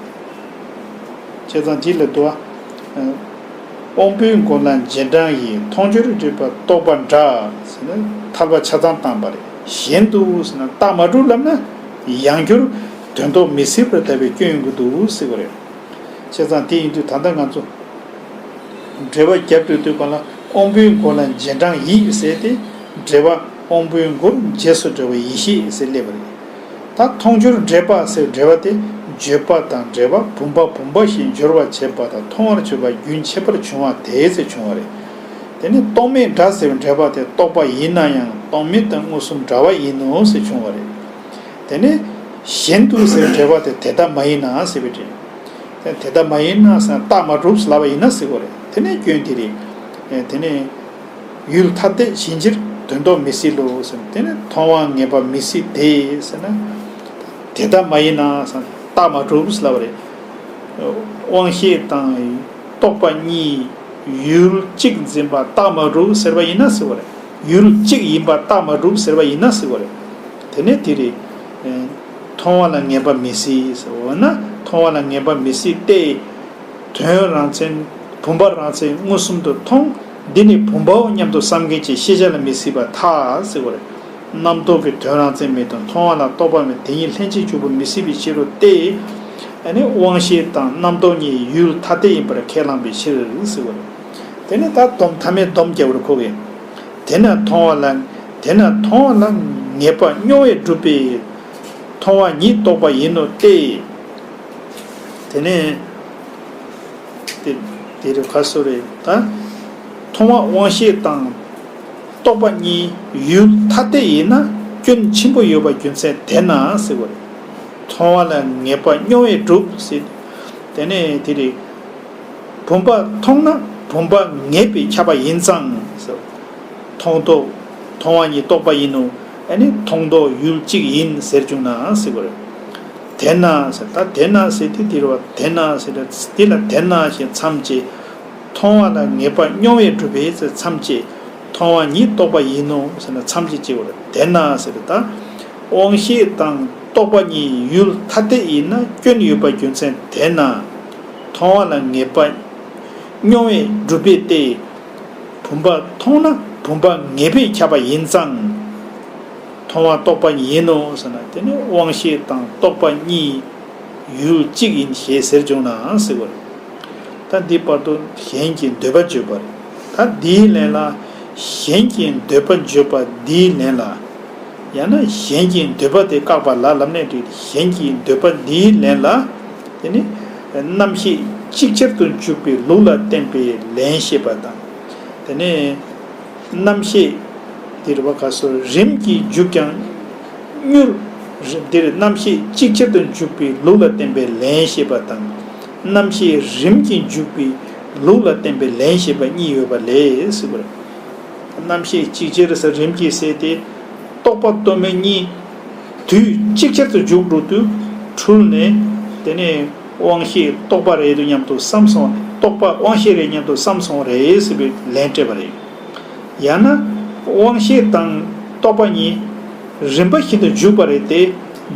བྱས་ཙང་འདི་ལ་དུ་བ། དབང་པོའི་མགོ་ལ་རྗེས་འབྲང་ཡིས། མཐོང་སྦྱོར་འདྲེས་པ་རྟོག་པ་འདྲ། ཟེར་ན་ཐལ་པ་ཆ་ཚང་བཏང་པ་རེད། གཞན་དུ་ཟེར་ན་རྟགས་མ་གྲུབ་ལབ་ན་ཡང་བསྐྱར་དོན་ལྡོག་མི་སྲིད་པར་ལྟ་བའི་སྐྱོན་ཡོང་གི་འདུག་ཟེར་བ་རེད། བྱས་ཙང་དེ་ཡིན་དུས་ད་ལྟ་ང་ཚོ། འགྲེལ་པ་རྒྱབ་སྤྲོད་དུས་སྒང་ལ་དབང་པོའི་མགོ་ལ་རྗེས་འབྲང་ཡིས་ཟེར་ཏེ། འགྲེལ་པ་དབང་པོའི་མགོར་རྗེས་སུ་འབྲང་བའི་ཡེ་ཤེས་ཟེར་སླེབས་པ་རེད། ད་མཐོང་སྦྱོར་འདྲེས་པ་ཟེར་འགྲེལ་པ་དེ་བརྗོད་པ་དང་འབྲེལ་བ་བུམ་པ་བུམ་པ་བཞིན་སྦྱོར་བར་བྱེད་པ་དང་མཐོང་བར་བྱེད་པ་རྒྱུན་ཆད་པར་འབྱུང་བ་དེ་ཟེར་བྱུང་བ་རེད། དེ་ནི་རྟོག་མེད་འདྲ་ཟེར་བའི་འགྲེལ་པ་དེ་རྟོག་པ་ཡིན་ན་ཡང་རྟོག་མེད་དང་མངོན་སུམ་འདྲ་བ་ཡིན་ནོ་ཟེར་བྱུང་བ་རེད། དེ་ནི་གཞན་དུ་ཟེར་བའི་འགྲེལ་པ་དེ་དེ་ལྟ་མ་ཡིན་ན་ཟེར་བའི་དྲན། དེ་ལྟ་མ་ཡིན་ན་ཟེར་ན་རྟགས་མ་གྲུབ་ལབ་པ་ཡིན་ན་ཟེར་དགོས་རེད། དེ་ནས་སྐྱོན་དེ་རེད། དེ་ནས་ཡུལ་ཐ་དད་ཡིན་ཕྱིར་དོན་ལྡོག་མི་སྲིད་ལོ་ཟེར་ན་དེ་ནས་མཐོང་བ་ངེས་པ་མི་སྲིད་དེ་ཟེར་ན། དེ་ལྟ་མ་ཡིན་ན་ཟེར་ན་རྟགས་མ་གྲུབ་ལབ་པ་རེད། དབང་ཤེས་དང་རྟོག་པ་གཉིས་ཡུལ་གཅིག་འཛིན་པ་རྟགས་མ་གྲུབ་ཟེར་བ་ཡིན་ན་ཟེར་བ་རེད། ཡུལ་གཅིག་ཡིན་པ་རྟགས་མ་གྲུབ་ཟེར་བ་ཡིན་ན་ཟེར་བ་རེད། དེ་ནས་དེ་རེད། མཐོང་བ་ལ་ངེས་པ་མི་སྲིད་ཟེར། འོ་ན་མཐོང་བ་ལ་ངེས་པ་མི་སྲིད་དེ། དོན་རང་མཚན་བུམ་པ་རང་མཚན་མངོན་སུམ་དུ་མཐོང་། འདི་ནི་བུམ་པའོ་སྙམ་དུ་བསམ་མཁན་གྱི་ཤེས་བྱ་ལ་མི་སྲིད་པར་ཐལ་ཟེར་བ་རེད། རྣམ་རྟོག་གི་དོན་རང་མཚན་མེད་དང་མཐོང་བ་ལ་རྟོག་པ་མེད་དེ་གཉིས་ལྷན་ཅིག་འཇུག་པ་མི་སྲིད་པའི་ཕྱིར་རོ་སྟེ། ཨ་ནི་དབང་ཤེས་དང་རྣམ་རྟོག་གཉིས་ཡུལ་ཐ་དད་ཡིན་པར་ཁས་བླངས་པའི་ཕྱིར་ཟེར་བ་རེད། དེ་ནི་ད་སྡོམ་མཐའ་མའི་སྡོམ་རྒྱབ་པར་ཁོ་གིས། དེས་ན་མཐོང་བ་ལ། དེས་ན་མཐོང་བ་ལ་ངེས་པ་མྱོང་བས་གྲུབ་པས། མཐོང་བ་ཉིད་རྟོག་པ་ཡིན་ནོ་སྟེ། དེ་ནས་དེ་དེ་རེད་ག་སོ་རེད་ད། མཐོང་བ་དབང་ཤེས་དང་རྟོག་པ་གཉིས་ཡུལ་ཐ་དད་ཡིན་ན་སྐྱོན་ཆེན་པོ་ཡོད་པ་རྒྱུ་མཚན་དེས་ན་ཟེར་བ་རེད། མཐོང་བ་ལ་ངེས་པ་མྱོང་བས་གྲུབ་ཟེར། དེ་ནས་དེ་རེད། བུམ་པ་མཐོང་ན་བུམ་པ་ངེས་པས་ཁྱབ་པ་ཡིན་ཙང་། མཐོང་རྟོག་མཐོང་བ་ཉིད་རྟོག་པ་ཡིན་ནོ། ཨ་ནི་མཐོང་རྟོག་ཡུལ་གཅིག་ཡིན་ཟེར་བྱུང་ན་ཟེར་བ་རེད། དེས་ན་ཟེར་ད་དེས་ན་ཟེར་དུས་དེ་རེད་བ། དེས་ན་ཟེར་ད་འདི་ལ་དེས་ན་ཞེས་མཚམས་བཅད། མཐོང་བ་ལ་ངེས་པ་མྱོང་བས་གྲུབ་པས་ཟེར་མཚམས་བཅད། མཐོང་བ་ཉིད་རྟོག་པ་ཡིན་ནོ་ཟེར་ན་མཚམས་བཅད་བཅད་བ་རེད། དེས་ན་ཟེར་ད། དབང་ཤེས་དང་རྟོག་པ་གཉིས་ཡུལ་ཐ་དད་ཡིན་ན་སྐྱོན་ཡོད་པ་རྒྱུ་མཚན་དེས་ན། མཐོང་བ་ལ་ངེས་པ་མྱོང་བས་གྲུབ་པས་ཏེ། བུམ་པ་མཐོང་ན་བུམ་པ་ངེས་པས་ཁྱབ་པ་ཡིན་ཙང་། མཐོང་བ་རྟོག་པ་ཡིན་ནོ་ཟེར་ན་དེ་ནི་དབང་ཤེས་དང་རྟོག་པ་གཉིས་ཡུལ་གཅིག་ཡིན་ཞེས་ཟེར་བྱུང་ན་ཟེར་བ་རེད། ད་འདི་བར་དུ་གཞན་གྱི་འདོད་པ་བརྗོད་པ་རེད། ད་འདིའི་ལན་ལ་གཞན་གྱི་འདོད་པ་བརྗོད་པ་འདིའི་ལན་ལ། ཡང་ན་གཞན་གྱི་འདོད་པ་དེ་བཀག་པ་ལ་ལབ་ནས་འགྲིག་གཞན་གྱི་འདོད་པ་འདིའི་ལན་ལ། དེ་ནི་རྣམ་ཤེས་ཅིག་ཅར་དུ་འཇུག་པའི་ལུགས་ལ་བརྟེན་པའི་ལན་བཤད་པ་དང་། དེ་ནས་རྣམ་ཤེས་དེ་རེད་བ་ག་སོ་རིམ་གྱིས་འཇུག་ཀྱང་མྱུར། རིམ་དེར་རྣམ་ཤེས་ཅིག་ཅར་དུ་འཇུག་པའི་ལུགས་ལ་བརྟེན་པའི་ལན་བཤད་པ་དང་། རྣམ་ཤེས་རིམ་གྱིས་འཇུག་པའི་ལུགས་ལ་བརྟེན་པའི་ལན་བཤད་པ་གཉིས་ཡོད་པ་ལས་ཟེར་བ་རེད། རྣམ་ཤེས་ཅིག་ཅར་ཟེར་རིམ་གྱིས་ཟེར་ཏེ། རྟོག་པ་རྟོག་མེད་གཉིས་དུས་ཅིག་ཅར་དུ་འཇུག་འགྲོ་དུས་འཁྲུལ་ནས། དེ་ནས་དབང་ཤེས་རྟོག་པ་རེད་འདུག་སྙམ་དུ་བསམ་སོང་། རྟོག་པ་དབང་ཤེས་རེད་སྙམ་དུ་བསམ་སོང་བ་རེད་ཟེར་བའི་ལན་སྤྲད་པ་རེད། ཡང་ན། དབང་ཤེས་དང་རྟོག་པ་གཉིས་རིམ་པ་བཞིན་དུ་འཇུག་པ་རེད་དེ།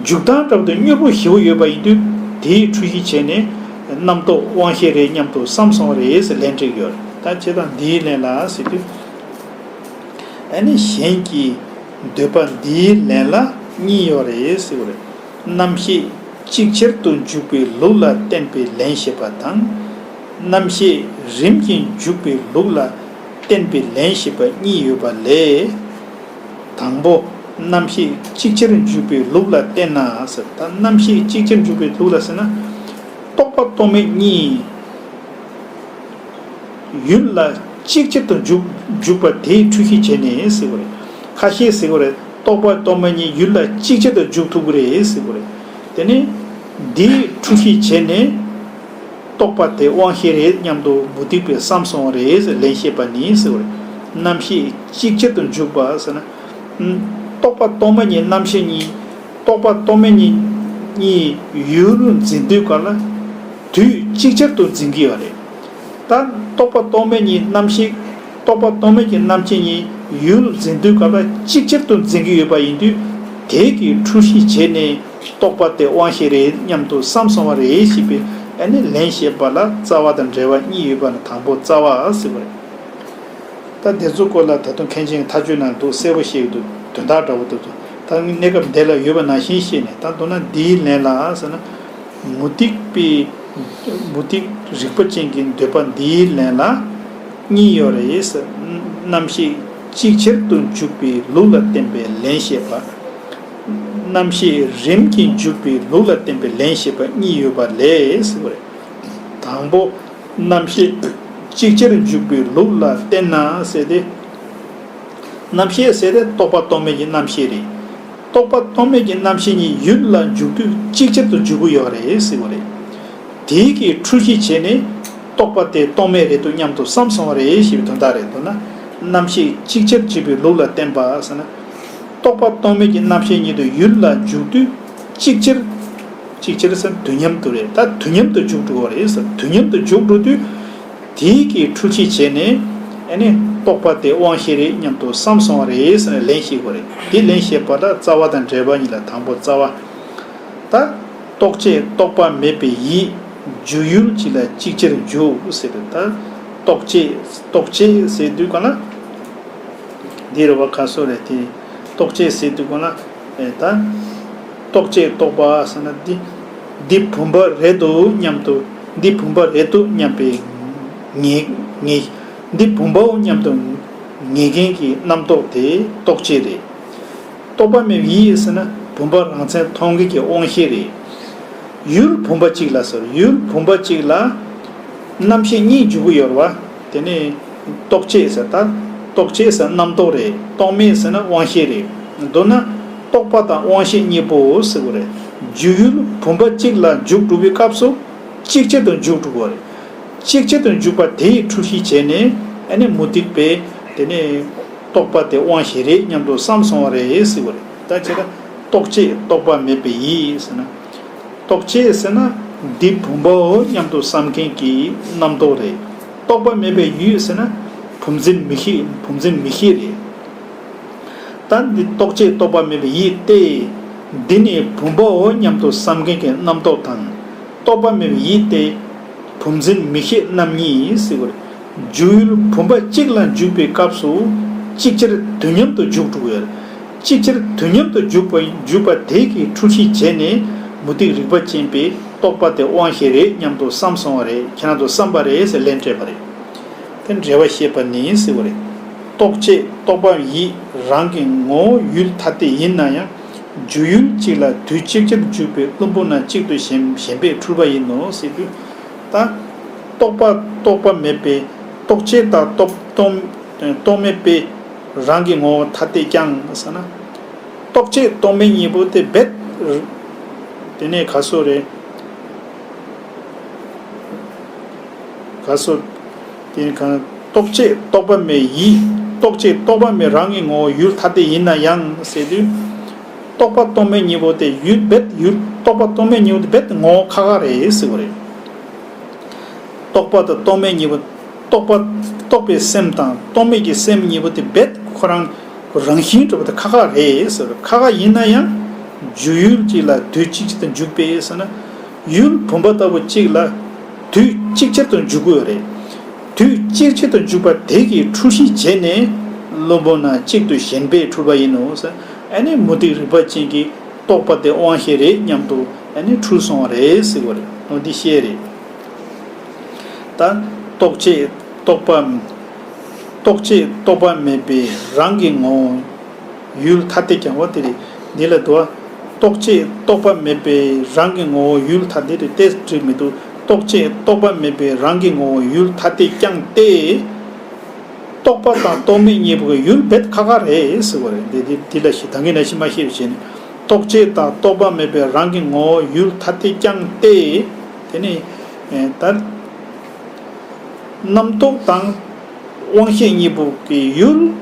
འཇུག་སྟངས་འདྲ་པོ་དང་མྱུར་པོ་ཞེ་པོ་ཡོད་པ་ཡིན་དུས་དེའི་འཁྲུལ་གཞི་བྱས་ནས་རྣམ་རྟོག་དབང་ཤེས་རེད་སྙམ་དུ་བསམ་སོང་བ་རེད་ཟེར་ལན་སྤྲད་ཀྱི་ཡོད་རེད། ད་བྱས་ཙང་འདིའི་ལན་ལ་ཟེར་དུས། ཨ་ནི་གཞན་གྱི་འདོད་པ་འདིའི་ལན་ལ་གཉིས་ཡོད་རེད་ཟེར་བ་རེད། རྣམ་ཤེས་ཅིག་ཅར་དུ་འཇུག་པའི་ལུགས་ལ་བརྟེན་པའི་ལན་བཤད་པ་དང་། རྣམ་ཤེས་རིམ་གྱིས་འཇུག་པའི་ལུགས་ལ་བརྟེན་པའི་ལན་བཤད་པ་གཉིས་ཡོད་པ་ལས། དང་པོ། རྣམ་ཤེས་ཅིག་ཅར་འཇུག་པའི་ལུགས་ལ་བརྟེན་ན་ཟེར། ད་རྣམ་ཤེས་ཅིག་ཅར་འཇུག་པའི་ལུགས་ལ་ཟེར་ན། རྟོག་པ་རྟོག་མེད་གཉིས། ཡུལ་ལ་ཅིག་ཅར་དུ་འཇུག་འཇུག་པ་དེའི་འཁྲུལ་གཞི་བྱས་ནས་ཟེར་བ་རེད། ཁ་ཤས་ཟེར་བ་རེད། རྟོག་པ་རྟོག་མེད་གཉིས་ཡུལ་ལ་ཅིག་ཅར་དུ་འཇུག་ཐུབ་ཀྱི་རེད་ཟེར་བ་རེད། དེ་ནས་འདིའི་འཁྲུལ་གཞི་བྱས་ནས་རྟོག་པ་དེ་དབང་ཤེས་རེད་སྙམ་དུ་མུ་སྟེགས་པས་བསམ་སོང་བ་རེད་ཟེར་ལན་བཤད་པ་ནི་ཟེར་བ་རེད། རྣམ་ཤེས་ཅིག་ཅར་དུ་འཇུག་པ་ཟེར་ན། རྟོག་པ་རྟོག་མེད་གཉིས་རྣམ་ཤེས་གཉིས། རྟོག་པ་རྟོག་མེད་གཉིས་གཉིས་ཡུལ་འཛིན་དུས་སྐབས་ལ་དུས་ཅིག་ཅར་དུ་འཛིན་གྱི་ཡོད་རེད། ད་རྟོག་པ་རྟོག་མེད་གཉིས་རྣམ་ཤེས། རྟོག་པ་རྟོག་མེད་ཀྱི་རྣམ་ཤེས་གཉིས་ཡུལ་འཛིན་དུས་སྐབས་ལ་ཅིག་ཅར་དུ་འཛིན་གྱི་ཡོད་པ་ཡིན་དུས། དེ་གི་འཁྲུལ་གཞི་བྱས་ནས་རྟོག་པ་དེ་དབང་ཤེས་རེད་སྙམ་དུ་བསམ་སོང་བ་རེད་ཞེས་པའི་ཨ་ནི་ལན་བཤད་པ་ལ་རྩ་བ་དང་འབྲེལ་བ་གཉིས་ཡོད་པ་ནི་དང་པོ་རྩ་བ་ཟེར་བ་རེད། ད་དེ་ཚོ་སྐོར་ལ་ད་དུང་མཁན་ཆེན་གྱི་མཐའ་དཔྱོད་ནང་འདུག་གསལ་པོ་བཤད་ཀྱི་འདུག་དོན་དག་འདྲ་བོ་འདུག་ད་གནས་སྐབས་འདི་ལ་ཡོད་པ་ནང་བཞིན་བཤད་ནས་ད་མདོར་ན་འདིའི་ལན་ལ་ཟེར་ན། མུ་སྟེགས་པའི་མུ་སྟེགས་རིག་པ་ཅན་གྱི་འདོད་པ་འདིའི་ལན་ལ་གཉིས་ཡོད་རེད་ཟེར། རྣམ་ཤེས་ཅིག་ཅར་དུ་འཇུག་པའི་ལུགས་ལ་བརྟེན་པའི་ལན་བཤད་པ། རྣམ་ཤེས་རིམ་གྱིས་འཇུག་པའི་ལུགས་ལ་བརྟེན་པའི་ལན་བཤད་པ་གཉིས་ཡོད་པ་ལས་ཟེར་བ་རེད། དང་པོ། རྣམ་ཤེས་ཅིག་ཅར་འཇུག་པའི་ལུགས་ལ་བརྟེན་ན་ཟེར་ཏེ། རྣམ་ཤེས་ཟེར་ཏེ་རྟོག་པ་རྟོག་མེད་ཀྱི་རྣམ་ཤེས་རེད། རྟོག་པ་རྟོག་མེད་ཀྱི་རྣམ་ཤེས་གཉིས་ཡུལ་ལ་འཇུག་དུས་ཅིག་ཅར་དུ་འཇུག་གི་ཡོད་རེད་ཟེར་བ་རེད། དེའི་གི་འཁྲུལ་གཞི་བྱས་ནས་རྟོག་པ་དེ་རྟོག་མེད་རེད་འདུག་སྙམ་དུ་བསམ་སོང་བ་རེད་ཞེས་པའི་དོན་དག་རེད། མདོར་ན་རྣམ་ཤེས་ཅིག་ཅར་འཇུག་པའི་ལུགས་ལ་བརྟེན་པ་ཟེར་ན། རྟོག་པ་རྟོག་མེད་ཀྱི་རྣམ་ཤེས་ཉིད་དུ་ཡུལ་ལ་འཇུག་དུས་ཅིག་ཅར། ཅིག་ཅར་ཟེར་དུས་མཉམ་དུ་རེད། ད་དུས་མཉམ་དུ་འཇུག་འགྲོ་བ་རེད་ཟེར། དུས་མཉམ་དུ་འཇུག་འགྲོ་དུས། དེའི་གི་འཁྲུལ་གཞི་བྱས་ནས། ཨ་ནི་རྟོག་པ་དེ་དབང་ཤེས་རེད་སྙམ་དུ་བསམ་སོང་བ་རེད་ཟེར་ནས་ལན་བཤད་དགོས་རེད། དེ་ལན་བཤད་པ་ལ་རྩ་བ་དང་འབྲེལ་བ་གཉིས་ལ་དང་པོ་རྩ་བ། ད་རྟོག་བཅས་རྟོག་པ་མེད་པའི་ཡིད། འཇུག་ཡུལ་གཅིག་ལ་ཅིག་ཅར་འཇུག་ཟེར་བའི་ད་རྟོག་བཅས་རྟོག་བཅས་ཟེར་དུས་ག་ལ། འདི་རེད་བ། ག་སོ་རེད་དེ། རྟོག་བཅས་ཟེར་དུས་ག་ལ། ཨེ་ད། རྟོག་བཅས་རྟོག་པ་ཟེར་ན་འདི། འདི་བུམ་པ་རེད་དོ་སྙམ་དུ། འདི་བུམ་པ་རེད་དོ་སྙམ་པའི་ངེས་ངེས། འདི་བུམ་པའོ་སྙམ་དུ་ངེས་མཁན་གྱི་རྣམ་རྟོག་དེ་རྟོག་བཅས་རེད། རྟོག་པ་མེད་པའི་ཡིད་ཟེར་ན་བུམ་པ་རང་མཚན་མཐོང་མཁན་གྱི་དབང་ཤེས་རེད། ཡུལ་བུམ་པ་གཅིག་ལ་ཟེར། ཡུལ་བུམ་པ་གཅིག་ལ་རྣམ་ཤེས་གཉིས་འཇུག་གི་ཡོད་རེད་བ། དེ་ནས་རྟོག་བཅས་ཟེར་ད། རྟོག་བཅས་ཟེར་རྣམ་རྟོག་རེད། རྟོག་མེད་ཟེར་ན་དབང་ཤེས་རེད། མདོར་ན་རྟོག་པ་དང་དབང་ཤེས་གཉིས་པོ་ཟེར་བ་རེད། འཇུག་ཡུལ་བུམ་པ་གཅིག་ལ་འཇུག་འགྲོ་བའི་སྐབས་སུ་ཅིག་ཅར་དུ་འཇུག་འགྲོ་བ་རེད། ཅིག་ཅར་དུ་འཇུག་པ་དེ་ཡི་འཁྲུལ་གཞི་བྱས་ནས་ཨ་ནི་མུ་སྟེགས་པས་དེ་ནས་རྟོག་པ་དེ་དབང་ཤེས་རེད་སྙམ་དུ་བསམ་སོང་བ་རེད་ཟེར་བ་རེད། ད་ཅི་ལ་རྟོག་བཅས་རྟོག་པ་མེད་པའི་ཡིད་ཟེར་ན། རྟོག་བཅས་ཟེར་ན་འདི་བུམ་པའོ་སྙམ་དུ་བསམ་མཁན་གྱི་རྣམ་རྟོག་རེད། རྟོག་པ་མེད་པའི་ཡིད་ཟེར་ན་བུམ་འཛིན་མིག་ཤེས། བུམ་འཛིན་མིག་ཤེས་རེད། ད་འདི་རྟོག་བཅས་རྟོག་པ་མེད་པའི་ཡིད་སྟེ། འདི་ནི་བུམ་པའོ་སྙམ་དུ་བསམ་མཁན་གྱི་རྣམ་རྟོག་དང་། རྟོག་པ་མེད་པའི་ཡིད་སྟེ། བུམ་འཛིན་མིག་ཤེས་རྣམ་གཉིས་ཟེར་བ་རེད། འཇུག་ཡུལ་བུམ་པ་གཅིག་ལ་འཇུག་པའི་སྐབས་སུ་ཅིག་ཅར་དུས་མཉམ་དུ་འཇུག་འགྲོ་གི་ཡོད་རེད། ཅིག་ཅར་དུས་མཉམ་དུ་འཇུག་པ་འཇུག་པ་དེ་གི་འཁྲུལ་གཞི་བྱས་ནས་མུ་སྟེགས་རིག་པ་ཅན་པས་རྟོག་པ་དེ་དབང་ཤེས་རེད་སྙམ་དུ་བསམ་སོང་བ་རེད། ཁྱེད་རང་ཚོ་བསམ་པ་རེད་ཟེར་ལན་སྤྲད་པ་རེད། དེ་འགྲེལ་བ་བཤད་པ་ནི་ཟེར་བ་རེད། རྟོག་བཅས་རྟོག་པ་ཡིད་རང་གི་ངོ་བོ་ཡུལ་ཐ་དད་ཡིན་ན་ཡང་། འཇུག་ཡུལ་གཅིག་ལ་དུས་གཅིག་ཅར་འཇུག་པའི་བླུན་པོ་རྣམས་གཅིག་ཏུ་ཞེན་ཞེན་པས་འཁྲུལ་པ་ཡིན་ནོ་ཟེར་དུས། ད་རྟོག་པ་རྟོག་པ་མེད་པའི་རྟོག་བཅས་དང་རྟོག་རྟོག་རྟོག་མེད་པའི་རང་གི་ངོ་བོ་ཐ་དད་ཀྱང་ཟེར་ན། རྟོག་བཅས་རྟོག་མེད་གཉིས་པོ་དེ་རྦད། དེ་ནས་ག་སོ་རེད། ག་སོ། དེ་ནི་གང་རྟོག་བཅས་རྟོག་པ་མེད་ཡིད། རྟོག་བཅས་རྟོག་པ་མེད་རང་གི་ངོ་བོ་ཡུལ་ཐ་དད་ཡིན་ན་ཡང་ཟེར་དུས། རྟོག་པ་རྟོག་མེད་གཉིས་པོ་དེ་ཡུལ་རྦད་ཡུལ་རྟོག་པ་རྟོག་མེད་གཉིས་པོ་དེ་རྦད་ངོ་བོ་ཁ་ཁ་རེད་ཟེར་བ་རེད། རྟོག་པ་དང་རྟོག་མེད་གཉིས་པོ། རྟོག་པ་རྟོག་པའི་སེམས་དང་རྟོག་མེད་ཀྱི་སེམས་གཉིས་པོ་དེ་རྦད་ཁོ་རང་རང་བཞིན་གྲུབ་པ་དེ་ཁ་ཁ་རེད་ཟེར་བ་རེད། ཁ་ཁ་ཡིན་ན་ཡང་འཇུག་ཡུལ་གཅིག་ལ་དུས་གཅིག་ཅར་དུ་འཇུག་པས་ཟེར་ན། ཡུལ་བུམ་པ་ལྟ་བུ་གཅིག་ལ་དུས་གཅིག་ཅར་དུ་འཇུག་དགོས་རེད། དུས་གཅིག་ཅར་དུ་འཇུག་པ་དེ་གིས་འཁྲུལ་གཞི་བྱས་ནས་བླུན་པོ་རྣམས་གཅིག་ཏུ་ཞེན་པས་འཁྲུལ་པ་ཡིན་ནོ་ཟེར། ཨ་ནི་མུ་སྟེགས་རིག་པ་ཅན་གྱིས་རྟོག་པ་དེ་དབང་ཤེས་རེད་སྙམ་དུ་ཨ་ནི་འཁྲུལ་སོང་བ་རེད་ཟེར་བ་རེད། འོ་འདི་བཤད་རེད། ད་རྟོག་བཅས་རྟོག་པ། རྟོག་བཅས་རྟོག་པ་མེད་པའི་རང་གི་ངོ་བོ་ཡུལ་ཐ་དད་ཀྱང་བ་དེ་རེད། འདི་ལ་དུ་བ། རྟོག་བཅས་རྟོག་པ་མེད་པའི་རང་གི་ངོ་བོ་ཡུལ་ཐ་དད་རེད་དེ་འགྲིག་མི་འདུག་རྟོག་བཅས་རྟོག་པ་མེད་པའི་རང་གི་ངོ་བོ་ཡུལ་ཐ་དད་ཀྱང་སྟེ། རྟོག་པ་དང་རྟོག་མེད་གཉིས་པོ་གི་ཡུལ་རྦད་ཁ་ཁ་རེད་ཟེར་བ་རེད། འདི་འདི་འདི་ལ་ཞིག་ད་གིན་ནས་ཤི་མ་ཤེས་པ་བྱས་ནས། རྟོག་བཅས་དང་རྟོག་པ་མེད་པའི་རང་གི་ངོ་བོ་ཡུལ་ཐ་དད་ཀྱང་སྟེ། དེ་ནི། ད། རྣམ་རྟོག་དང་དབང་ཤེས་གཉིས་པོ་གི་ཡུལ།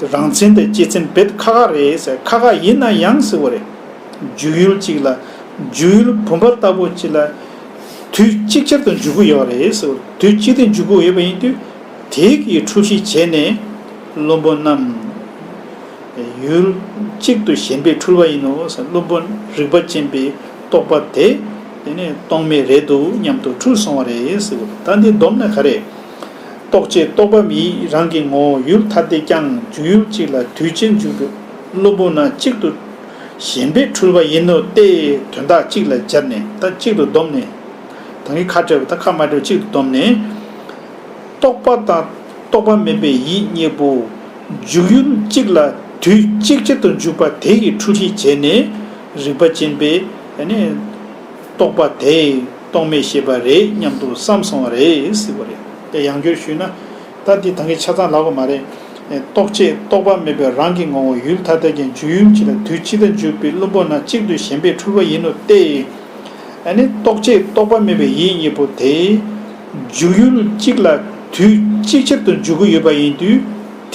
རང་མཚན་དང་བཅས་མཚན་རྦད་ཁ་ཁ་རེད་ཟེར། ཁ་ཁ་ཡིན་ན་ཡང་ཟེར་བ་རེད། འཇུག་ཡུལ་གཅིག་ལ། འཇུག་ཡུལ་བུམ་པ་ལྟ་བུ་གཅིག་ལ། དུས་གཅིག་ཅར་དུ་འཇུག་གི་ཡོད་རེད་ཟེར་བ་རེད། དུས་གཅིག་ཏུ་འཇུག་གི་ཡོད་པ་ཡིན་དུས། དེ་གིས་འཁྲུལ་གཞི་བྱས་ནས་བླུན་པོ་རྣམས་ཡུལ་གཅིག་ཏུ་ཞེན་པས་འཁྲུལ་པ་ཡིན་ནོ། བླུན་པོ་རིག་པ་ཅན་པའི་རྟོག་པ་དེ་དེ་ནས་རྟོག་མེད་རེད་འདུག་སྙམ་དུ་འཁྲུལ་སོང་བ་རེད་ཟེར་བ། ད་འདི་བསྡོམས་ན་ག་རེ། རྟོག་བཅས་རྟོག་པ་མེད་རང་གི་ངོ་བོ་ཡུལ་ཐ་དད་ཀྱང་། འཇུག་ཡུལ་གཅིག་ལ་དུས་གཅིག་འཇུག་པའི་བླུན་པོ་རྣམས་གཅིག་ཏུ་ཞེན་པས་འཁྲུལ་པ་ཡིན་ནོ་སྟེ། དོན་དག་གཅིག་ལ་སྦྱར་ནས་ད་གཅིག་ཏུ་བསྡོམས་ནས། ད་གིན་ཁ་བྲལ་བ་ད་ཁ་མ་བྲལ་གཅིག་ཏུ་བསྡོམས་ནས། རྟོག་པ་དང་རྟོག་པ་མེད་པའི་ཡིད་གཉིས་པོ། འཇུག་ཡུལ་གཅིག་ལ་དུས་གཅིག་ཅར་དུ་འཇུག་པ་དེ་ཡིས་འཁྲུལ་གཞི་བྱས་ནས་རིག་པ་ཅན་པས་ནི་རྟོག་པ་དེ་རྟོག་མེད་ཤེས་པ་རེད་སྙམ་དུ་བསམ་སོང་བ་རེད་ཟེར་བ་རེད། དེ་ཡང་བསྐྱར་ཞུས་ན། ད་འདི་ད་གིན་ཆ་ཚང་ལབ་པ་མ་རེད། རྟོག་བཅས་རྟོག་པ་མེད་པའི་རང་གི་ངོ་བོ་ཡུལ་ཐ་དད་ཀྱང་། འཇུག་ཡུལ་གཅིག་ལ་དུས་གཅིག་ཏུ་འཇུག་པའི་བླུན་པོ་རྣམས་གཅིག་ཏུ་ཞེན་པས་འཁྲུལ་པ་ཡིན་ནོ་སྟེ། ཨ་ནི་རྟོག་བཅས་རྟོག་པ་མེད་པའི་ཡིད་གཉིས་པོ་དེ། འཇུག་ཡུལ་གཅིག་ལ་དུས་གཅིག་ཅར་དུ་འཇུག་གི་ཡོད་པ་ཡིན་དུས།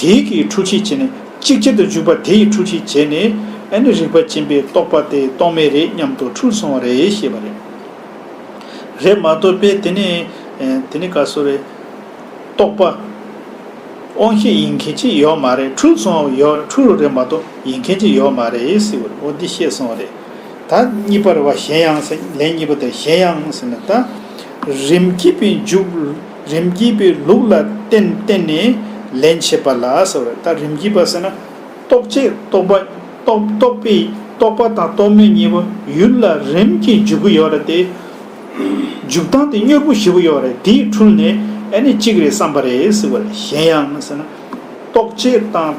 དེ་གིས་འཁྲུལ་གཞི་བྱས་ནས་གཅིག་ཅར་དུ་འཇུག་པ་དེ་ཡིས་འཁྲུལ་གཞི་བྱས་ནས་ཨ་ནི་རིག་པ་ཅན་པས་རྟོག་པ་དེ་རྟོག་མེད་རེད་སྙམ་དུ་འཁྲུལ་སོང་བ་རེད་ཞེས་པ་རེད། རེད་མ་གཏོགས་པས་དེ་ནི་དེ་ནི་ག་སོ་རེད། རྟོག་པ། དབང་ཤེས་ཡིན་མཁན་ཅིག་ཡོད་མ་རེད། འཁྲུལ་སོང་བ་ཡོད། འཁྲུལ་རེད་མ་གཏོགས་ཡིན་མཁན་ཅིག་ཡོད་མ་རེད་ཟེར་བ་རེད། འོ་འདི་བཤད་སོང་བ་རེད། ད་གཉིས་པར་བ་གཞན་ཡང་ཟེར། ལན་གཉིས་པ་དེ་གཞན་ཡང་ཟེར་ན། ད་རིམ་གྱིས་པའི་འཇུག་རིམ་གྱིས་པའི་ལུགས་ལ་བརྟེན་བརྟེན་ནས་ལན་བྱེད་པ་ལ་ཟེར་བ་རེད། ད་རིམ་གྱིས་པ་ཟེར་ན། རྟོག་བཅས་རྟོག་པ་རྟོག་རྟོག་པའི་རྟོག་པ་དང་རྟོག་མེད་གཉིས་པོ་ཡུལ་ལ་རིམ་གྱིས་འཇུག་གི་ཡོད་རེད་དེ། འཇུག་སྟངས་དེ་མྱུར་པོ་ཞེ་པོ་ཡོད་རེད། དེའི་འཕྲུལ་ནས་ཨ་ནི་གཅིག་རེད་བསམ་པ་རེད་ཟེར་བ་རེད། གཞན་ཡང་ཟེར་ན། རྟོག་བཅས་དང་།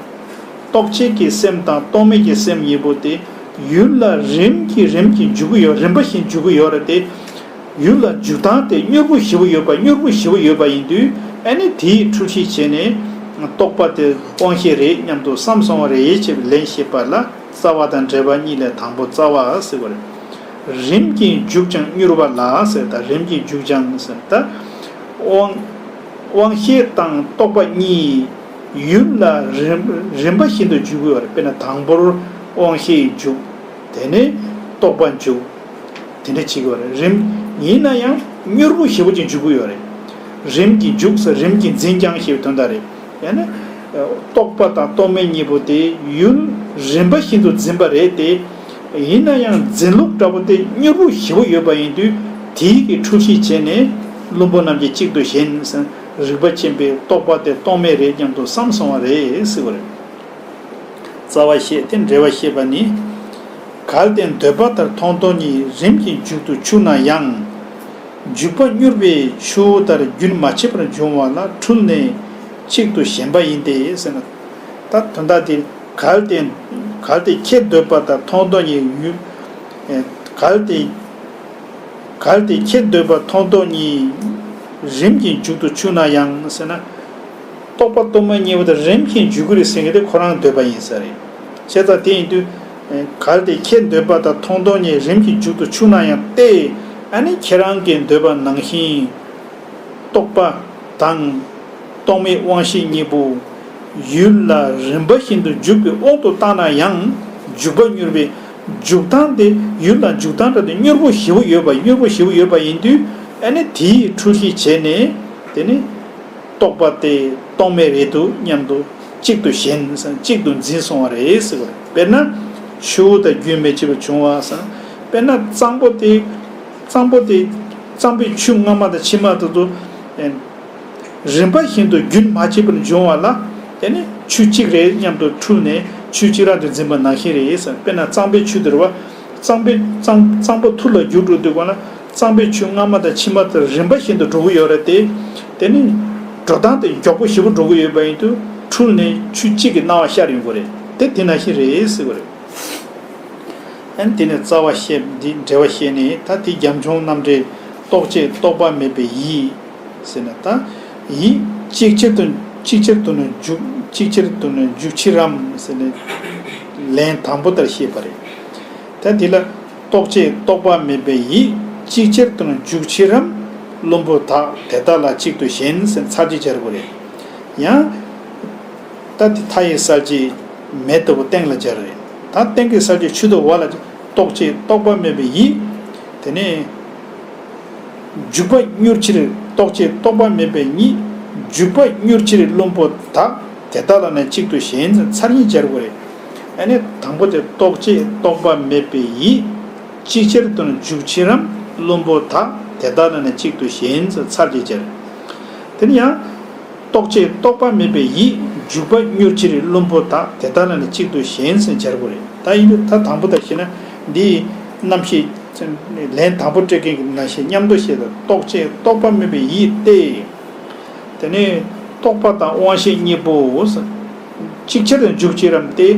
རྟོག་བཅས་ཀྱི་སེམས་དང་རྟོག་མེད་ཀྱི་སེམས་གཉིས་པོ་དེ་ཡུལ་ལ་རིམ་གྱིས་རིམ་གྱིས་འཇུག་གི་ཡོད། རིམ་པ་བཞིན་འཇུག་གི་ཡོད་རེད་དེ། ཡུལ་ལ་འཇུག་སྟངས་དེ་མྱུར་པོ་ཞེ་པོ་ཡོད་པ། མྱུར་པོ་ཞེ་པོ་ཡོད་པ་ཡིན་དུས། ཨ་ནི་དེའི་འཕྲུལ་གཞི་བྱས་ནས་རྟོག་པ་དེ་དབང་ཤེས་རེད་སྙམ་དུ་བསམ་སོང་བ་རེད་ཅེས་ལན་བཤད་པ་ལ་རྩ་བ་དང་འབྲེལ་བ་གཉིས་ལས་དང་པོ་རྩ་བ་ཟེར་བ་རེད། རིམ་གྱིས་འཇུག་ཀྱང་མྱུར་བ་ལ་ཟེར། ད་རིམ་གྱིས་འཇུག་ཀྱང་ཟེར། ད་དབང་དབང་ཤེས་དང་རྟོག་པ་གཉིས་ཡུལ་ལ་རིམ་རིམ་པ་བཞིན་དུ་འཇུག་གི་ཡོད་རེད། དཔེར་ན་དང་པོར་དབང་ཤེས་འཇུག་དེ་ནས་རྟོག་པ་འཇུག་དེ་འདྲ་བྱེད་ཀྱི་ཡོད་རེད། རིམ་ཡིན་ན་ཡང་མྱུར་པོ་ཞེ་པོ་ཅིག་འཇུག་གི་ཡོད་རེད། རིམ་གྱིས་འཇུག་ཟེར། རིམ་གྱིས་འཛིན་ཀྱང་ཞེས་པའི་དོན་དག་རེད། ཡང་ན་རྟོག་པ་དང་རྟོག་མེད་གཉིས་པོ་དེ་ཡུལ་རིམ་པ་བཞིན་དུ་འཛིན་པ་རེད་དེ། ཡིན་ན་ཡང་འཛིན་ལུགས་འདྲ་པོ་དེ་མྱུར་པོ་ཞེ་པོ་ཡོད་པ་ཡིན་དུས། དེའི་གི་འཕྲུལ་གཞི་བྱས་ནས་བླུན་པོ་རྣམས་ཀྱིས་གཅིག་ཏུ་ཞེན་ཟེར། རིགས་པ་ཆེན་པོས་རྟོག་པ་དེ་རྟོག་མེད་རེད་སྙམ་དུ་བསམ་སོང་བ་རེད་ཟེར་བ་རེད། རྩ་བ་བཤད་དེ་འགྲེལ་བ་བཤད་པ་ནི། གལ་ཏེ་འདོད་པ་ལྟར་མཐོང་སྟོང་ཉིད་རིམ་གྱིས་འཇུག་ཏུ་ཆུག་ན་ཡང་། འཇུག་པ་མྱུར་བས་ཆུ་བོ་ལྟར་རྒྱུན་མ་ཆད་པར་འབྱུང་བ་ལ་འཁྲུལ་ནས་གཅིག་ཏུ་ཞེན་པ་ཡིན་ཏེ་ཟེར་ན། ད་དོན་དག་དེ། གལ་ཏེ། གལ་ཏེ་ཁྱེད་འདོད་པ་ལྟར་མཐོང་སྟོང་ཉིད་ཡུལ། གལ་ཏེ། གལ་ཏེ་ཁྱེད་འདོད་པ་མཐོང་སྟོང་ཉིད་རིམ་གྱིས་འཇུག་ཏུ་ཆུག་ན་ཡང་ཟེར་ན། རྟོག་པ་རྟོག་མེད་གཉིས་པོ་དེ་རིམ་གྱིས་འཇུག་གི་རེད་ཟེར་མཁན་དེ་ཁོ་རང་འདོད་པ་ཡིན་ས་རེད། བྱས་ཙང་དེ་ཡིན་དུས། གལ་ཏེ་ཁྱེད་འདོད་པ་ལྟར་མཐོང་སྟོང་ཉིད་རིམ་གྱིས་འཇུག་ཏུ་ཆུག་ན་ཡང་སྟེ། ཨ་ནི་ཁྱེད་རང་གི་འདོད་པ་ནང་བཞིན། རྟོག་པ་དང་། རྟོག་མེད་དབང་ཤེས་གཉིས་པོ་ཡུལ་ལ་རིམ་པ་བཞིན་དུ་འཇུག་པའི་དབང་དུ་བཏང་ན་ཡང་། འཇུག་པ་མྱུར་བས། འཇུག་སྟངས་དེ་ཡུལ་ལ་འཇུག་སྟངས་འདྲ་དེ་མྱུར་པོ་ཞེ་པོ་ཡོད་པ། མྱུར་པོ་ཞེ་པོ་ཡོད་པ་ཡིན་དུས། ཨ་ནི་དེའི་འཁྲུལ་གཞི་བྱས་ནས། དེ་ནི་རྟོག་པ་དེ་རྟོག་མེད་རེད་འདུག་སྙམ་དུ་གཅིག་ཏུ་ཞེན་ཟེར། གཅིག་ཏུ་འཛིན་སོང་བ་རེད་ཟེར་བ་རེད། དཔེར་ན་ཆུ་བོ་དང་རྒྱུན་མི་འཆད་པར་འབྱུང་བ་ཟེར། དཔེར་ན་གཙང་པོ་དེ། གཙང་པོ་དེ། གཙང་པོའི་ཆུ་སྔ་མ་དང་ཕྱི་མ་དེ་ཚོ། ཨེ། རིམ་པ་བཞིན་དུ་རྒྱུན་མ་ཆད་པར་འབྱུང་བ་ལ། དེ་ནི་ཆུ་གཅིག་རེད་སྙམ་དུ་འཁྲུལ་ནས་ཆུ་གཅིག་རང་དུ་འཛིན་པ་ནང་བཞིན་རེད་ཟེར། དཔེར་ན་གཙང་པོའི་ཆུ་དེ་རེད་བ། གཙང་པོའི་གཙང་གཙང་པོ་ཐུར་ལ་རྒྱུག་འགྲོ་དུས་སྒང་ལ། གཙང་པོའི་ཆུ་སྔ་མ་དང་ཕྱི་མ་དེ་རིམ་པ་བཞིན་དུ་འགྲོ་གི་ཡོད་རེད་དེ། དེ་ནི་འགྲོ་སྟངས་དེ་མགྱོགས་པོ་ཞེ་པོ་འགྲོ་གི་ཡོད་པ་ཡིན་དུས། འཁྲུལ་ནས་ཆུ་གཅིག་གི་སྣང་བ་ཤར་ཡོང་གི་རེད་དེ། དེ་ནང་བཞིན་རེད་ཟེར་གི་རེད། ཨ་ནི་དེ་ནས་རྩ་བ་བཤད། འདི་འགྲེལ་བ་བཤད་ནས། ད་དེ་རྒྱབ་ལྗོངས་རྣམ་འགྲེལ། རྟོག་བཅས་རྟོག་པ་མེད་པའི་ཡིད་ཟེར་ན། ད་ཡིད་གཅིག་ཆར་དུ། གཅིག་ཆར་དུ་ནི་འཇུག་གཅིག་ཆར་དུ་ནི་འཇུག་ཕྱིར་རམ་ཟེར་ནས་ལན་དང་པོ་ལྟར་བཤད་པ་རེད། ད་འདི་ལ། རྟོག་བཅས་རྟོག་པ་མེད་པའི་ཡིད་གཅིག་ཆར་དུ་ནི་འཇུག་ཕྱིར་རམ། བླུན་པོ་དག་དེ་དག་ལ་གཅིག་ཏུ་ཞེན་ཟེར་ཚར་གཅིག་སྦྱར་དགོས་རེད། ཡང་། ད་དེ་མཐའ་ཡི་གསལ་བྱེད་མེ་ལྟ་བུ་སྟེང་ལ་སྦྱར་རེད། ད་སྟེང་གི་གསལ་བྱེད་ཆུ་ལྟ་བུ་འོག་ལ། རྟོག་བཅས་རྟོག་པ་མེད་པའི་ཡིད། དེ་ནས་འཇུག་པ་མྱུར་ཕྱིར། རྟོག་བཅས་རྟོག་པ་མེད་པའི་ཡིད་འཇུག་པ་མྱུར་ཕྱིར། བླུན་པོ་དག་དེ་དག་ལ་ནི་གཅིག་ཏུ་ཞེན་ཟེར་ཚར་གཉིས་སྦྱར་དགོས་རེད། ཨ་ནི་དང་པོ་དེ། རྟོག་བཅས་རྟོག་པ་མེད་པའི་ཡིད་གཅིག་ཆར་དུ་ནི་འཇུག་ཕྱིར་རམ། བླུན་པོ་དག་དེ་དག་ལ་ནི་གཅིག་ཏུ་ཞེན་ཟེར་ཚར་གཅིག་སྦྱར། དེ་ནས་ཡང་། རྟོག་བཅས་རྟོག་པ་མེད་པའི་ཡིད་འཇུག་པ་མྱུར་ཕྱིར། བླུན་པོ་དག་དེ་དག་ལ་ནི་གཅིག་ཏུ་ཞེན་ཟེར་སྦྱར་དགོས་རེད། ད་ཡིན་དུས་ད་དང་པོ་དེ་བཤད་ན། འདིའི་རྣམ་བཤད་ལན་དང་པོ་སྤྲད་མཁན་གྱི་ནང་བཞིན་མཉམ་དུ་བཤད་དང་། རྟོག་བཅས་རྟོག་པ་མེད་པའི་ཡིད་སྟེ། དེ་ནས་རྟོག་པ་དང་དབང་ཤེས་གཉིས་པོ་གཅིག་ཆར་དུ་འཇུག་ཕྱིར་རམ་སྟེ།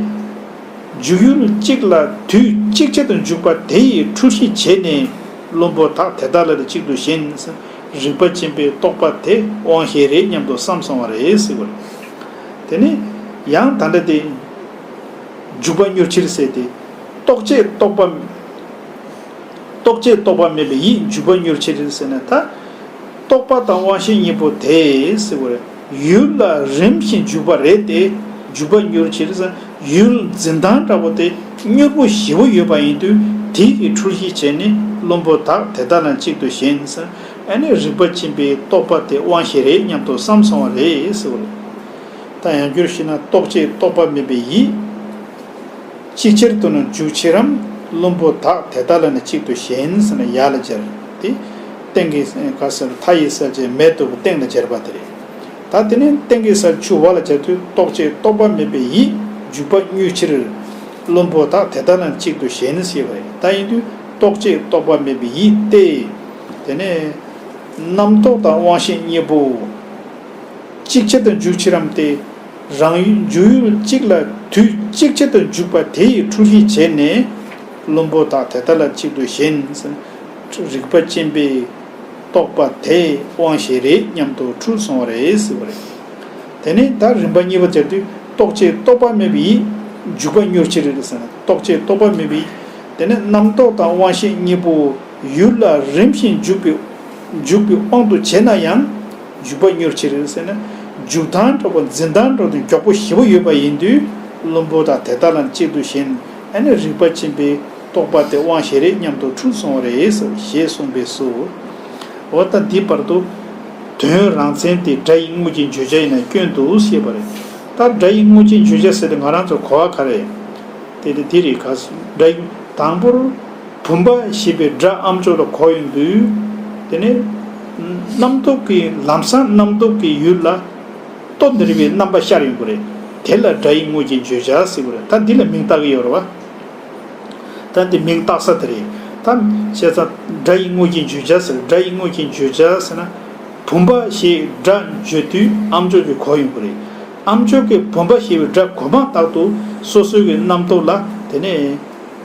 འཇུག་ཡུལ་གཅིག་ལ་དུས་གཅིག་ཆར་དུ་འཇུག་པ་དེ་ཡི་འཁྲུལ་གཞི་བྱས་ནས། བླུན་པོ་དག་དེ་དག་ལ་ནི་གཅིག་ཏུ་ཞེན། རིགས་པ་ཆེན་པོས་རྟོག་པ་དེ་དབང་ཤེས་རེད་སྙམ་དུ་བསམ་སོང་བ་རེད་ཟེར་བ་རེད། དེ་ནས་ཡང་ད་ལྟ་དེ། འཇུག་པ་མྱུར་ཕྱིར་ཟེར་ཏེ། རྟོག་བཅས་རྟོག་པ། རྟོག་བཅས་རྟོག་པ་མེད་པའི་ཡིད་འཇུག་པ་མྱུར་ཕྱིར་ཟེར་ན། ད་རྟོག་པ་དང་དབང་ཤེས་གཉིས་པོ་དེ་ཟེར་བ་རེད། ཡུལ་ལ་རིམ་བཞིན་འཇུག་པ་རེད་དེ། འཇུག་པ་མྱུར་ཕྱིར་ཟེར། ཡུལ་འཛིན་སྟངས་འདྲ་པོ་དེ་མྱུར་པོ་ཞེ་པོ་ཡོད་པ་ཡིན་དུས། དེ་གི་འཁྲུལ་གཞི་བྱས་ནས། བླུན་པོ་དག་དེ་དག་ལ་གཅིག་ཏུ་ཞེན་ཟེར། ཨ་ནི་རིགས་པ་ཆེན་པོས་རྟོག་པ་དེ་དབང་ཤེས་རེད་སྙམ་དུ་བསམ་སོང་བ་རེད་ཟེར་བ་རེད། ད་ཡང་བསྐྱར་ཞུས་ན། རྟོག་བཅས་རྟོག་པ་མེད་པའི་ཡིད་གཅིག་ཆར་དུ་ནི་འཇུག་ཕྱིར་རམ། བླུན་པོ་དག་དེ་དག་ལ་ནི་གཅིག་ཏུ་ཞེན་ཟེར་ན་ཡ་ལ་སྦྱར་ཏེ། སྟེང་གི་ག་ཟེར་མཐའ་ཡི་གསལ་བྱེད་མེ་ལྟ་བུ་སྟེང་ལ་སྦྱར་བ་དེ་རེད། ད་དེ་ནས་སྟེང་གི་གསལ་ཆུ་བ་ལ་སྦྱར་དུས་རྟོག་བཅས་རྟོག་པ་མེད་པའི་ཡིད་འཇུག་པ་མྱུར་ཕྱིར། བླུན་པོ་དག་དེ་དག་ལ་ནི་གཅིག་ཏུ་ཞེན་ཞེས་པ་རེད། ད་ཡིན་དུས་རྟོག་བཅས་རྟོག་པ་མེད་པའི་ཡིད་སྟེ། དེ་ནས་རྣམ་རྟོག་དང་དབང་ཤེས་གཉིས་པོ་གཅིག་ཆར་དུ་འཇུག་ཕྱིར་རམ་སྟེ། རང་ཡུལ་འཇུག་ཡུལ་གཅིག་ལ་དུས་གཅིག་ཆར་དུ་འཇུག་པ་དེ་ཡི་འཁྲུལ་གཞི་བྱས་ནས། བླུན་པོ་དག་དེ་དག་ལ་གཅིག་ཏུ་ཞེན། རིག་པ་ཅན་པས་རྟོག་པ་དེ་དབང་ཤེས་རེད་སྙམ་དུ་འཁྲུལ་སོང་བ་རེད་ཟེར་བ་རེད། དེ་ནས་ད་རིམ་པ་གཉིས་པ་སྦྱར་དུས་རྟོག་བཅས་རྟོག་པ་མེད་པའི་ཡིད་འཇུག་པ་མྱུར་ཕྱིར་རེད་ཟེར་ན། རྟོག་བཅས་རྟོག་པ་མེད་པའི་ཡིད། དེ་ནས་རྣམ་རྟོག་དང་དབང་ཤེས་གཉིས་པོ་ཡུལ་ལ་རིམ་བཞིན་འཇུག་པའི་འཇུག་པའི་དབང་དུ་བྱས་ན་ཡང་འཇུག་པ་མྱུར་ཕྱིར་ཟེར་ན། འཇུག་སྟངས་འདྲ་པོ་འཛིན་སྟངས་འདྲ་པོ་དེ་མགྱོགས་པོ་ཞེ་པོ་ཡོད་པ་ཡིན་དུས། བླུན་པོ་དག་དེ་དག་ལ་གཅིག་ཏུ་ཞེན། ཨ་ནི་རིག་པ་ཅན་པས་རྟོག་པ་དེ་དབང་ཤེས་རེད་སྙམ་དུ་འཁྲུལ་སོང་བ་རེད་ཟེར་ཞེས་གསུངས་པས་སོ། འོ་ད་འདི་བར་དུ་དོན་རང་མཚན་དེ་སྒྲ་ཡི་དངོས་ཀྱི་བརྗོད་བྱ་ཡིན་ན་སྐྱོན་འདུག་ཞེས་པ་རེད། ད་སྒྲ་ཡི་དངོས་ཀྱི་བརྗོད་བྱ་ཟེར་དུས་ང་རང་ཚོ་གོ་བ་ག་རེ། དེ་དེ་དེ་རེད། ག་སྒྲ་ཡི་དང་པོར་བུམ་པ་ཞེས་པའི་སྒྲ་ཨམ་ཅོག་ལ་གོ་ཡོང་དུས། དེ་ནས་རྣམ་རྟོག་གི་ལམ་སང་རྣམ་རྟོག་གི་ཡུལ་ལ་ལྟོ་ནུར་བའི་རྣམ་པ་ཤར་ཡོང་གི་རེད། དེ་ལ་སྒྲ་ཡི་དངོས་ཀྱི་བརྗོད་བྱ་ཟེར་གི་རེད། ད་འདི་ལ་མིང་བཏགས་ཀྱི་ཡོད་རེད་བ། ད་འདི་མིང་བཏགས་ས་དེ་རེད། ད་བྱས་ཙང་སྒྲ་ཡི་དངོས་ཀྱི་བརྗོད་བྱ་ཟེར། སྒྲ་ཡི་དངོས་ཀྱི་བརྗོད་བྱ་ཟེར་ན། བུམ་པ་ཞེས་སྒྲ་བརྗོད་དུས་ཨམ་ཅོག་གིས་གོ་ཡོང་གི་རེད། ཨམ་ཅོག་གིས་བུམ་པ་ཞེས་པའི་སྒྲ་གོ་མ་ཐག་ཏུ་སོ་སོའི་གི་རྣམ་རྟོག་ལ་དེ་ནས་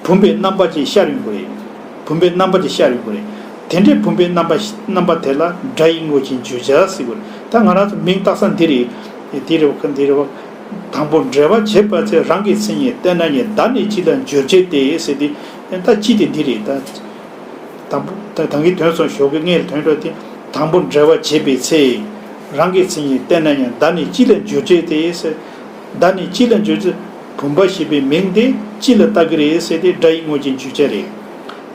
བུམ་པའི་རྣམ་པ་ཅིག་ཤར་ཡོང་གི་རེད། བུམ་པའི་རྣམ་པ་ཅིག་ཤར་ཡོང་གི་རེད། དེ་འདྲའི་བུམ་པའི་རྣམ་པ་ཞིག་རྣམ་པ་དེ་ལ་སྒྲ་ཡི་དངོས་ཀྱི་བརྗོད་བྱ་ཟེར་གི་རེད། ད་ང་རང་ཚོ་མིང་བཏགས་ས་འདི་རེད། འདི་རེད་བ། འདི་རེད་བ། དང་པོ་འབྲེལ་བ་བྱེད་པ་ཚེ་རང་གི་མཚན་ཉིད་བསྟན་ན་ཉིད་བདག་ནི་ཅི་ལ་འགྱུར་བྱེད་དེ་ཟེར་ཏེ། ད་ཅི་དེ་འདི་རེད་ད། དང་པོ་ད་དང་གི་དོན་སོགས་ཞོག་གི་ངས་དོན་འགྲོ་སྟེ། དང་པོ་འབྲེལ་བ་བྱེད་པའི་ཚེ། རང་གི་མཚན་ཉིད་བསྟན་ན་ཡང་བདག་ནི་ཅི་ལ་འགྱུར་བྱེད་དེ་ཟེར། བདག་ནི་ཅི་ལ་འགྱུར་བྱེད། བུམ་པ་ཞེས་པའི་མིང་དེ་ཅི་ལ་བཏགས་ཀྱི་རེད་ཟེར་ཏེ་སྒྲ་ཡི་དངོས་ཀྱི་བརྗོད་བྱ་རེད།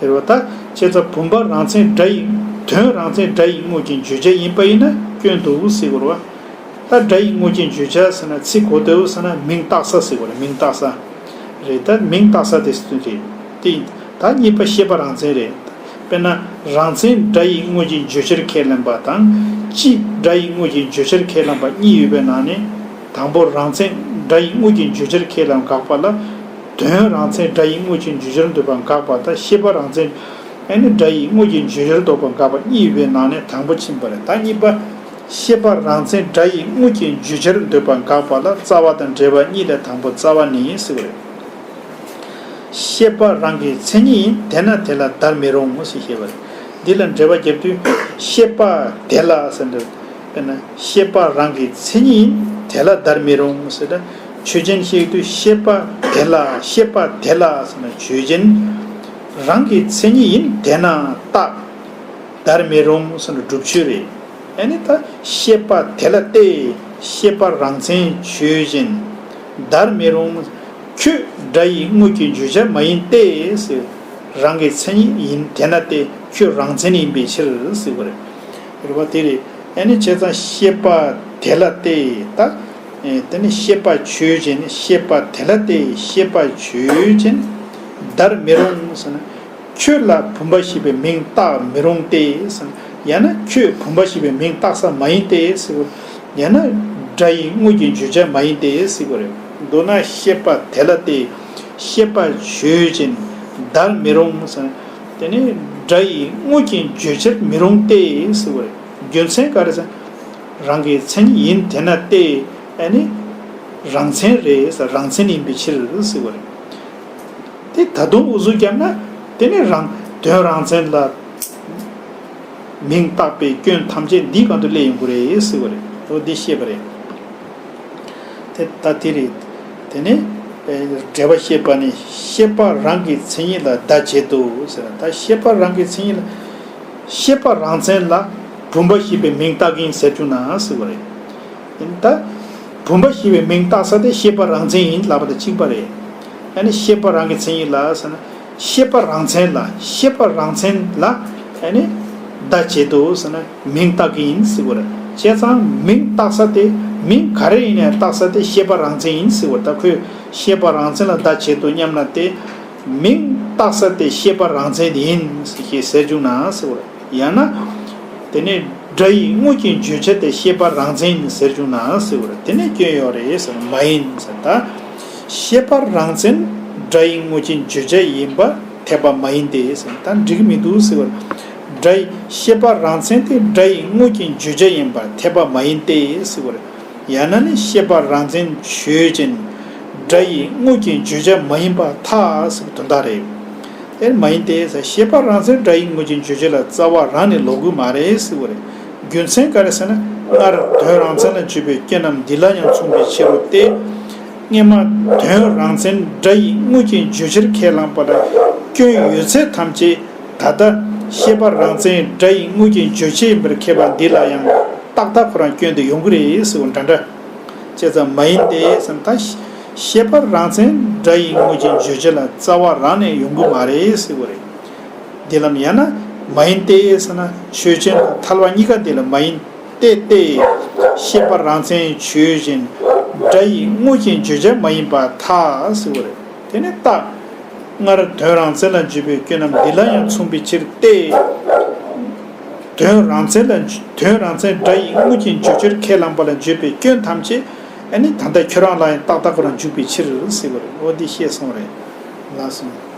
རེད་བ། ད་བྱས་ཙང་བུམ་པ་རང་མཚན་སྒྲ་ཡི་དོན་རང་མཚན་སྒྲ་ཡི་དངོས་ཀྱི་བརྗོད་བྱ་ཡིན་པ་ཡིན་ན་སྐྱོན་འདུག་ཟེར་དགོས་རེད་བ། ད་སྒྲ་ཡི་དངོས་ཀྱི་བརྗོད་བྱ་ཟེར་ན་ཚིག་གོ་དོན་ཟེར་ན་མིང་བཏགས་ས་ཟེར་དགོས་རེད། མིང་བཏགས་ས་རེད། ད་མིང་བཏགས་ས་དེ་སུ་རེད། དེ་ད་གཉིས་པ་ཤེས་པ་རང་མཚན་རེད། དཔེར་ན་རང་མཚན་སྒྲ་ཡི་དངོས་ཀྱི་བརྗོད་བྱར་ཁས་ལེན་པ་དང་། སྤྱི་སྒྲ་ཡི་དངོས་ཀྱི་བརྗོད་བྱར་ཁས་ལེན་པ་གཉིས་ཡོད་པའི་ནང་ནས། དང་པོ་རང་མཚན་སྒྲ་ཡི་དངོས་ཀྱི་བརྗོད་བྱར་ཁས་ལེན་དགག་པ་ལ། དོན་རང་མཚན་སྒྲ་ཡི་དངོས་ཀྱི་བརྗོད་བྱར་འདོད་པ་དགག་པ་དང་། ཤེས་པ་རང་མཚན་ཨ་ནི་སྒྲ་ཡི་དངོས་ཀྱི་བརྗོད་བྱར་འདོད་པ་དགག་པ་གཉིས་ཡོད་པའི་ནང་ནས་དང་པོ་ཕྱིན་པ་རེད། ད་གཉིས་པ། ཤེས་པ་རང་མཚན་སྒྲ་ཡི་དངོས་ཀྱི་བརྗོད་བྱར་འདོད་པ་དགག་པ་ལ་རྩ་བ་དང་འབྲེལ་བ་གཉིས་ལས་དང་པོ་རྩ་བ་ནི་ཟེར་བ་རེད། ཤེས་པ་རང་གི་མཚན་ཉིད་ཡིན། དེས་ན་དེ་ལ་བརྡར་མི་རུང་ངོ་ཞེས་བཤད་པ་རེད། འདི་ལ་འགྲེལ་པ་བརྒྱབ་དུས་ཤེས་པ་དེ་ལ་ཟེར་འདུག་དཔེར་ན་ཤེས་པ་རང་གི་མཚན་ཉིད་ཡིན། དེ་ལ་བརྡར་མི་རུང་ཟེར་ན། ཆོས་ཅན་བཤད་དུས་ཤེས་པ་དེ་ལ་ཤེས་པ་དེ་ལ་ཟེར་ན་ཆོས་ཅན། རང་གི་མཚན་ཉིད་ཡིན། དེས་ན་རྟགས། བརྡར་མི་རུང་ཟེར་ན་སྒྲུབ་ཆོས་རེད། ཨ་ནི་ད་ཤེས་པ་དེ་ལ་སྟེ། ཤེས་པ་རང་མཚན་ཆོས་ཅན། བརྡར་མི་རུང་། ཁྱོད་སྒྲ་ཡི་དངོས་ཀྱི་བརྗོད་བྱ་མ་ཡིན་ཏེ་ཟེར། རང་གི་མཚན་ཉིད་ཡིན་དེས་ན་སྟེ། ཁྱོད་རང་མཚན་ཡིན་པའི་ཕྱིར་ཟེར་བ་རེད། རེད་བ། དེ་རེད། ཨ་ནི་བྱས་ཙང་ཤེས་པ་དེ་ལ་སྟེ། ད་དེ་ནི་ཤེས་པ་ཆོས་ཅན། ཤེས་པ་དེ་ལ་སྟེ་ཤེས་པ་ཆོས་ཅན། བརྡར་མི་རུང་ཟེར་ན། ཁྱོད་ལ་བུམ་པ་ཞེས་པའི་མིང་བཏགས་མི་རུང་སྟེ་ཟེར། ཡང་ན་ཁྱོད་བུམ་པ་ཞེས་པའི་མིང་བཏགས་ས་མ་ཡིན་ཏེ་ཟེར་བ། ཡང་ན་སྒྲ་ཡི་དངོས་ཀྱི་བརྗོད་བྱ་མ་ཡིན་ཏེ་ཟེར་བ་རེད། མདོར་ན་ཤེས་པ་དེ་ལ་སྟེ། ཤེས་པ་ཆོས་ཅན། བརྡར་མི་རུང་ཟེར། དེ་ནི་སྒྲ་ཡི་དངོས་ཀྱི་བརྗོད་བྱར་མི་རུང་སྟེ་ཟེར་བ་རེད། རྒྱུ་མཚན་ག་རེ་ཟེར། རང་གི་མཚན་ཉིད་ཡིན་དེས་ན་སྟེ། ཨ་ནི་རང་མཚན་རེད་ཟེར། རང་མཚན་ཡིན་པའི་ཕྱིར་ཟེར་བ་རེད། དེ་ད་དུང་འུ་ཚུགས་བརྒྱབ་ན་དེ་ནི་རང་དོན་རང་མཚན་ལ་མིང་བཏགས་པའི་སྐྱོན་ཐམས་ཅད་འདིའི་སྒང་དུ་སླེབས་ཡོང་གི་རེད་ཟེར་བ་རེད། འོ་འདི་བཤད་པ་རེད། དེ་ད་དེ་རེད། དེ་ནི་འགྲེལ་པ་བཤད་པ་ནི་ཤེས་པ་རང་གི་མཚན་ཉིད་ལ་བརྡ་བྱེད་དོ་ཟེར། ད་ཤེས་པ་རང་གི་མཚན་ཉིད་ལ། ཤེས་པ་རང་མཚན་ལ་བུམ་པ་ཞེས་པའི་མིང་བཏགས་ཀྱིན་ཟེར་བཅུག་ན་ཟེར་བ་རེད། ཡིན་ད། བུམ་པ་ཞེས་པའི་མིང་བཏགས་ས་དེ་ཤེས་པ་རང་མཚན་ཡིན་ལབ་པ་དང་གཅིག་པ་རེད། ཨ་ནི་ཤེས་པ་རང་གི་མཚན་ཉིད་ལ་ཟེར་ན། ཤེས་པ་རང་མཚན་ལ། ཤེས་པ་རང་མཚན་ལ་ཨ་ནི་བརྡ་བྱེད་དོ་ཟེར་ན་མིང་བཏགས་ཀྱི་ཡིན་ཟེར་བ་རེད། བྱས་ཙང་མིང་བཏགས་ས་དེ་མིང་ག་རེ་ཡིན་ནའི་བཏགས་ས་དེ་ཤེས་པ་རང་མཚན་ཡིན་ཟེར་བ་རེད། ད་ཁོས་ཤེས་པ་རང་མཚན་ལ་བརྡ་བྱེད་དོ་སྙམ་ན་དེ། མིང་བཏགས་ས་དེ་ཤེས་པ་རང་མཚན་ཡིན་ཞེས་ཟེར་བྱུང་ན་ཟེར་བ་རེད། ཡང་ན། དེ་ནས་སྒྲ་ཡི་དངོས་ཀྱི་བརྗོད་བྱ་དེ་ཤེས་པ་རང་མཚན་ཡིན་ཟེར་བྱུང་ན་ཟེར་བ་རེད། དེ་ནས་སྐྱོན་ཡོད་རེད་ཟེར་བ་མ་ཡིན་ཟེར། ད། ཤེས་པ་རང་མཚན་སྒྲ་ཡི་དངོས་ཀྱི་བརྗོད་བྱ་ཡིན་པ་འཐད་པ་མ་ཡིན་ཏེ་ཟེར། ད་འགྲིག་མི་འདུག་ཟེར་བ་རེད། སྒྲ་ཡི་ཤེས་པ་རང་མཚན་དེ་སྒྲ་ཡི་དངོས་ཀྱི་བརྗོད་བྱ་ཡིན་པ་འཐད་པ་མ་ཡིན་ཏེ་ཟེར་བ་རེད། ཡང་ན་ནི་ཤེས་པ་རང་མཚན་ཆོས་ཅན། སྒྲ་ཡི་དངོས་ཀྱི་བརྗོད་བྱ་མ་ཡིན་པར་ཐལ་ཟེར་བའི་དོན་དག་རེད། དེར་མ་ཡིན་ཏེ་ཟེར། ཤེས་པ་རང་མཚན་སྒྲ་ཡི་དངོས་ཀྱི་བརྗོད་བྱ་ལ་རྩ་བ་རང་ནས་ལོག་གི་མ་རེད་ཟེར་བ་རེད། རྒྱུ་མཚན་ག་རེ་ཟེར་ན། སྔར་དོན་རང་མཚན་ལ་འཇུག་པའི་སྐྱོན་རྣམས་འདི་ལ་ཡང་མཚུངས་པའི་ཕྱིར་རོ་སྟེ། སྔོན་མ་དོན་རང་མཚན་སྒྲ་ཡི་དངོས་ཀྱི་བརྗོད་བྱར་ཁས་བླངས་པ་ལ་སྐྱོན་ཡོད་ཚད་ཐམས་ཅད། ད་ལྟ་ཤེས་པ་རང་མཚན་སྒྲ་ཡི་དངོས་ཀྱི་བརྗོད་བྱ་ཡིན་པར་ཁས་པ་འདི་ལ་ཡང་ཏག་ཏག་ཁོ་རང་སྐྱོན་དེ་ཡོང་གི་རེད་ཟེར་བ་འདྲ་འདྲ། བྱས་ཙང་མ་ཡིན་ཏེ་ཟེར་ན། ད་ཤེས་པ་རང་མཚན་སྒྲ་ཡི་དངོས་ཀྱི་བརྗོད་བྱ་ལ་རྩ་བ་རང་ནས་ཡོང་གི་མ་རེད་ཟེར་བ་རེད། འདི་ལ་ཡང་ན་མ་ཡིན་ཏེ་ཟེར་ན། ཆོས་ཅན་དང་ཐལ་བ་གཉིས་ཀ་འདི་ལ་མ་ཡིན་ཏེ་སྟེ། ཤེས་པ་རང་མཚན་ཆོས་ཅན། སྒྲ་ཡི་དངོས་ཀྱི་བརྗོད་བྱ་མ་ཡིན་པར་ཐལ་ཟེར་བ་རེད། དེ་ནས་ད། སྔར་དོན་རང་མཚན་ལ་འཇུག་པའི་སྐྱོན་རྣམས་འདི་ལ་ཡང་མཚུངས་པའི་ཕྱིར་ཏེ། དོན་རང་མཚན་ལ་དོན་རང་མཚན་སྒྲ་ཡི་དངོས་ཀྱི་བརྗོད་བྱར་ཁས་བླངས་པ་ལ་འཇུག་པའི་སྐྱོན་ཐམས་ཅད་ཨ་ནི་ད་ལྟ་ཁྱོད་རང་ལ་ཡང་ཏག་ཏག་ཁོ་རང་འཇུག་པའི་ཕྱིར་ཟེར་བ་རེད། འོ་འདི་ཤེས་སོང་རེད། ལགས་སོ།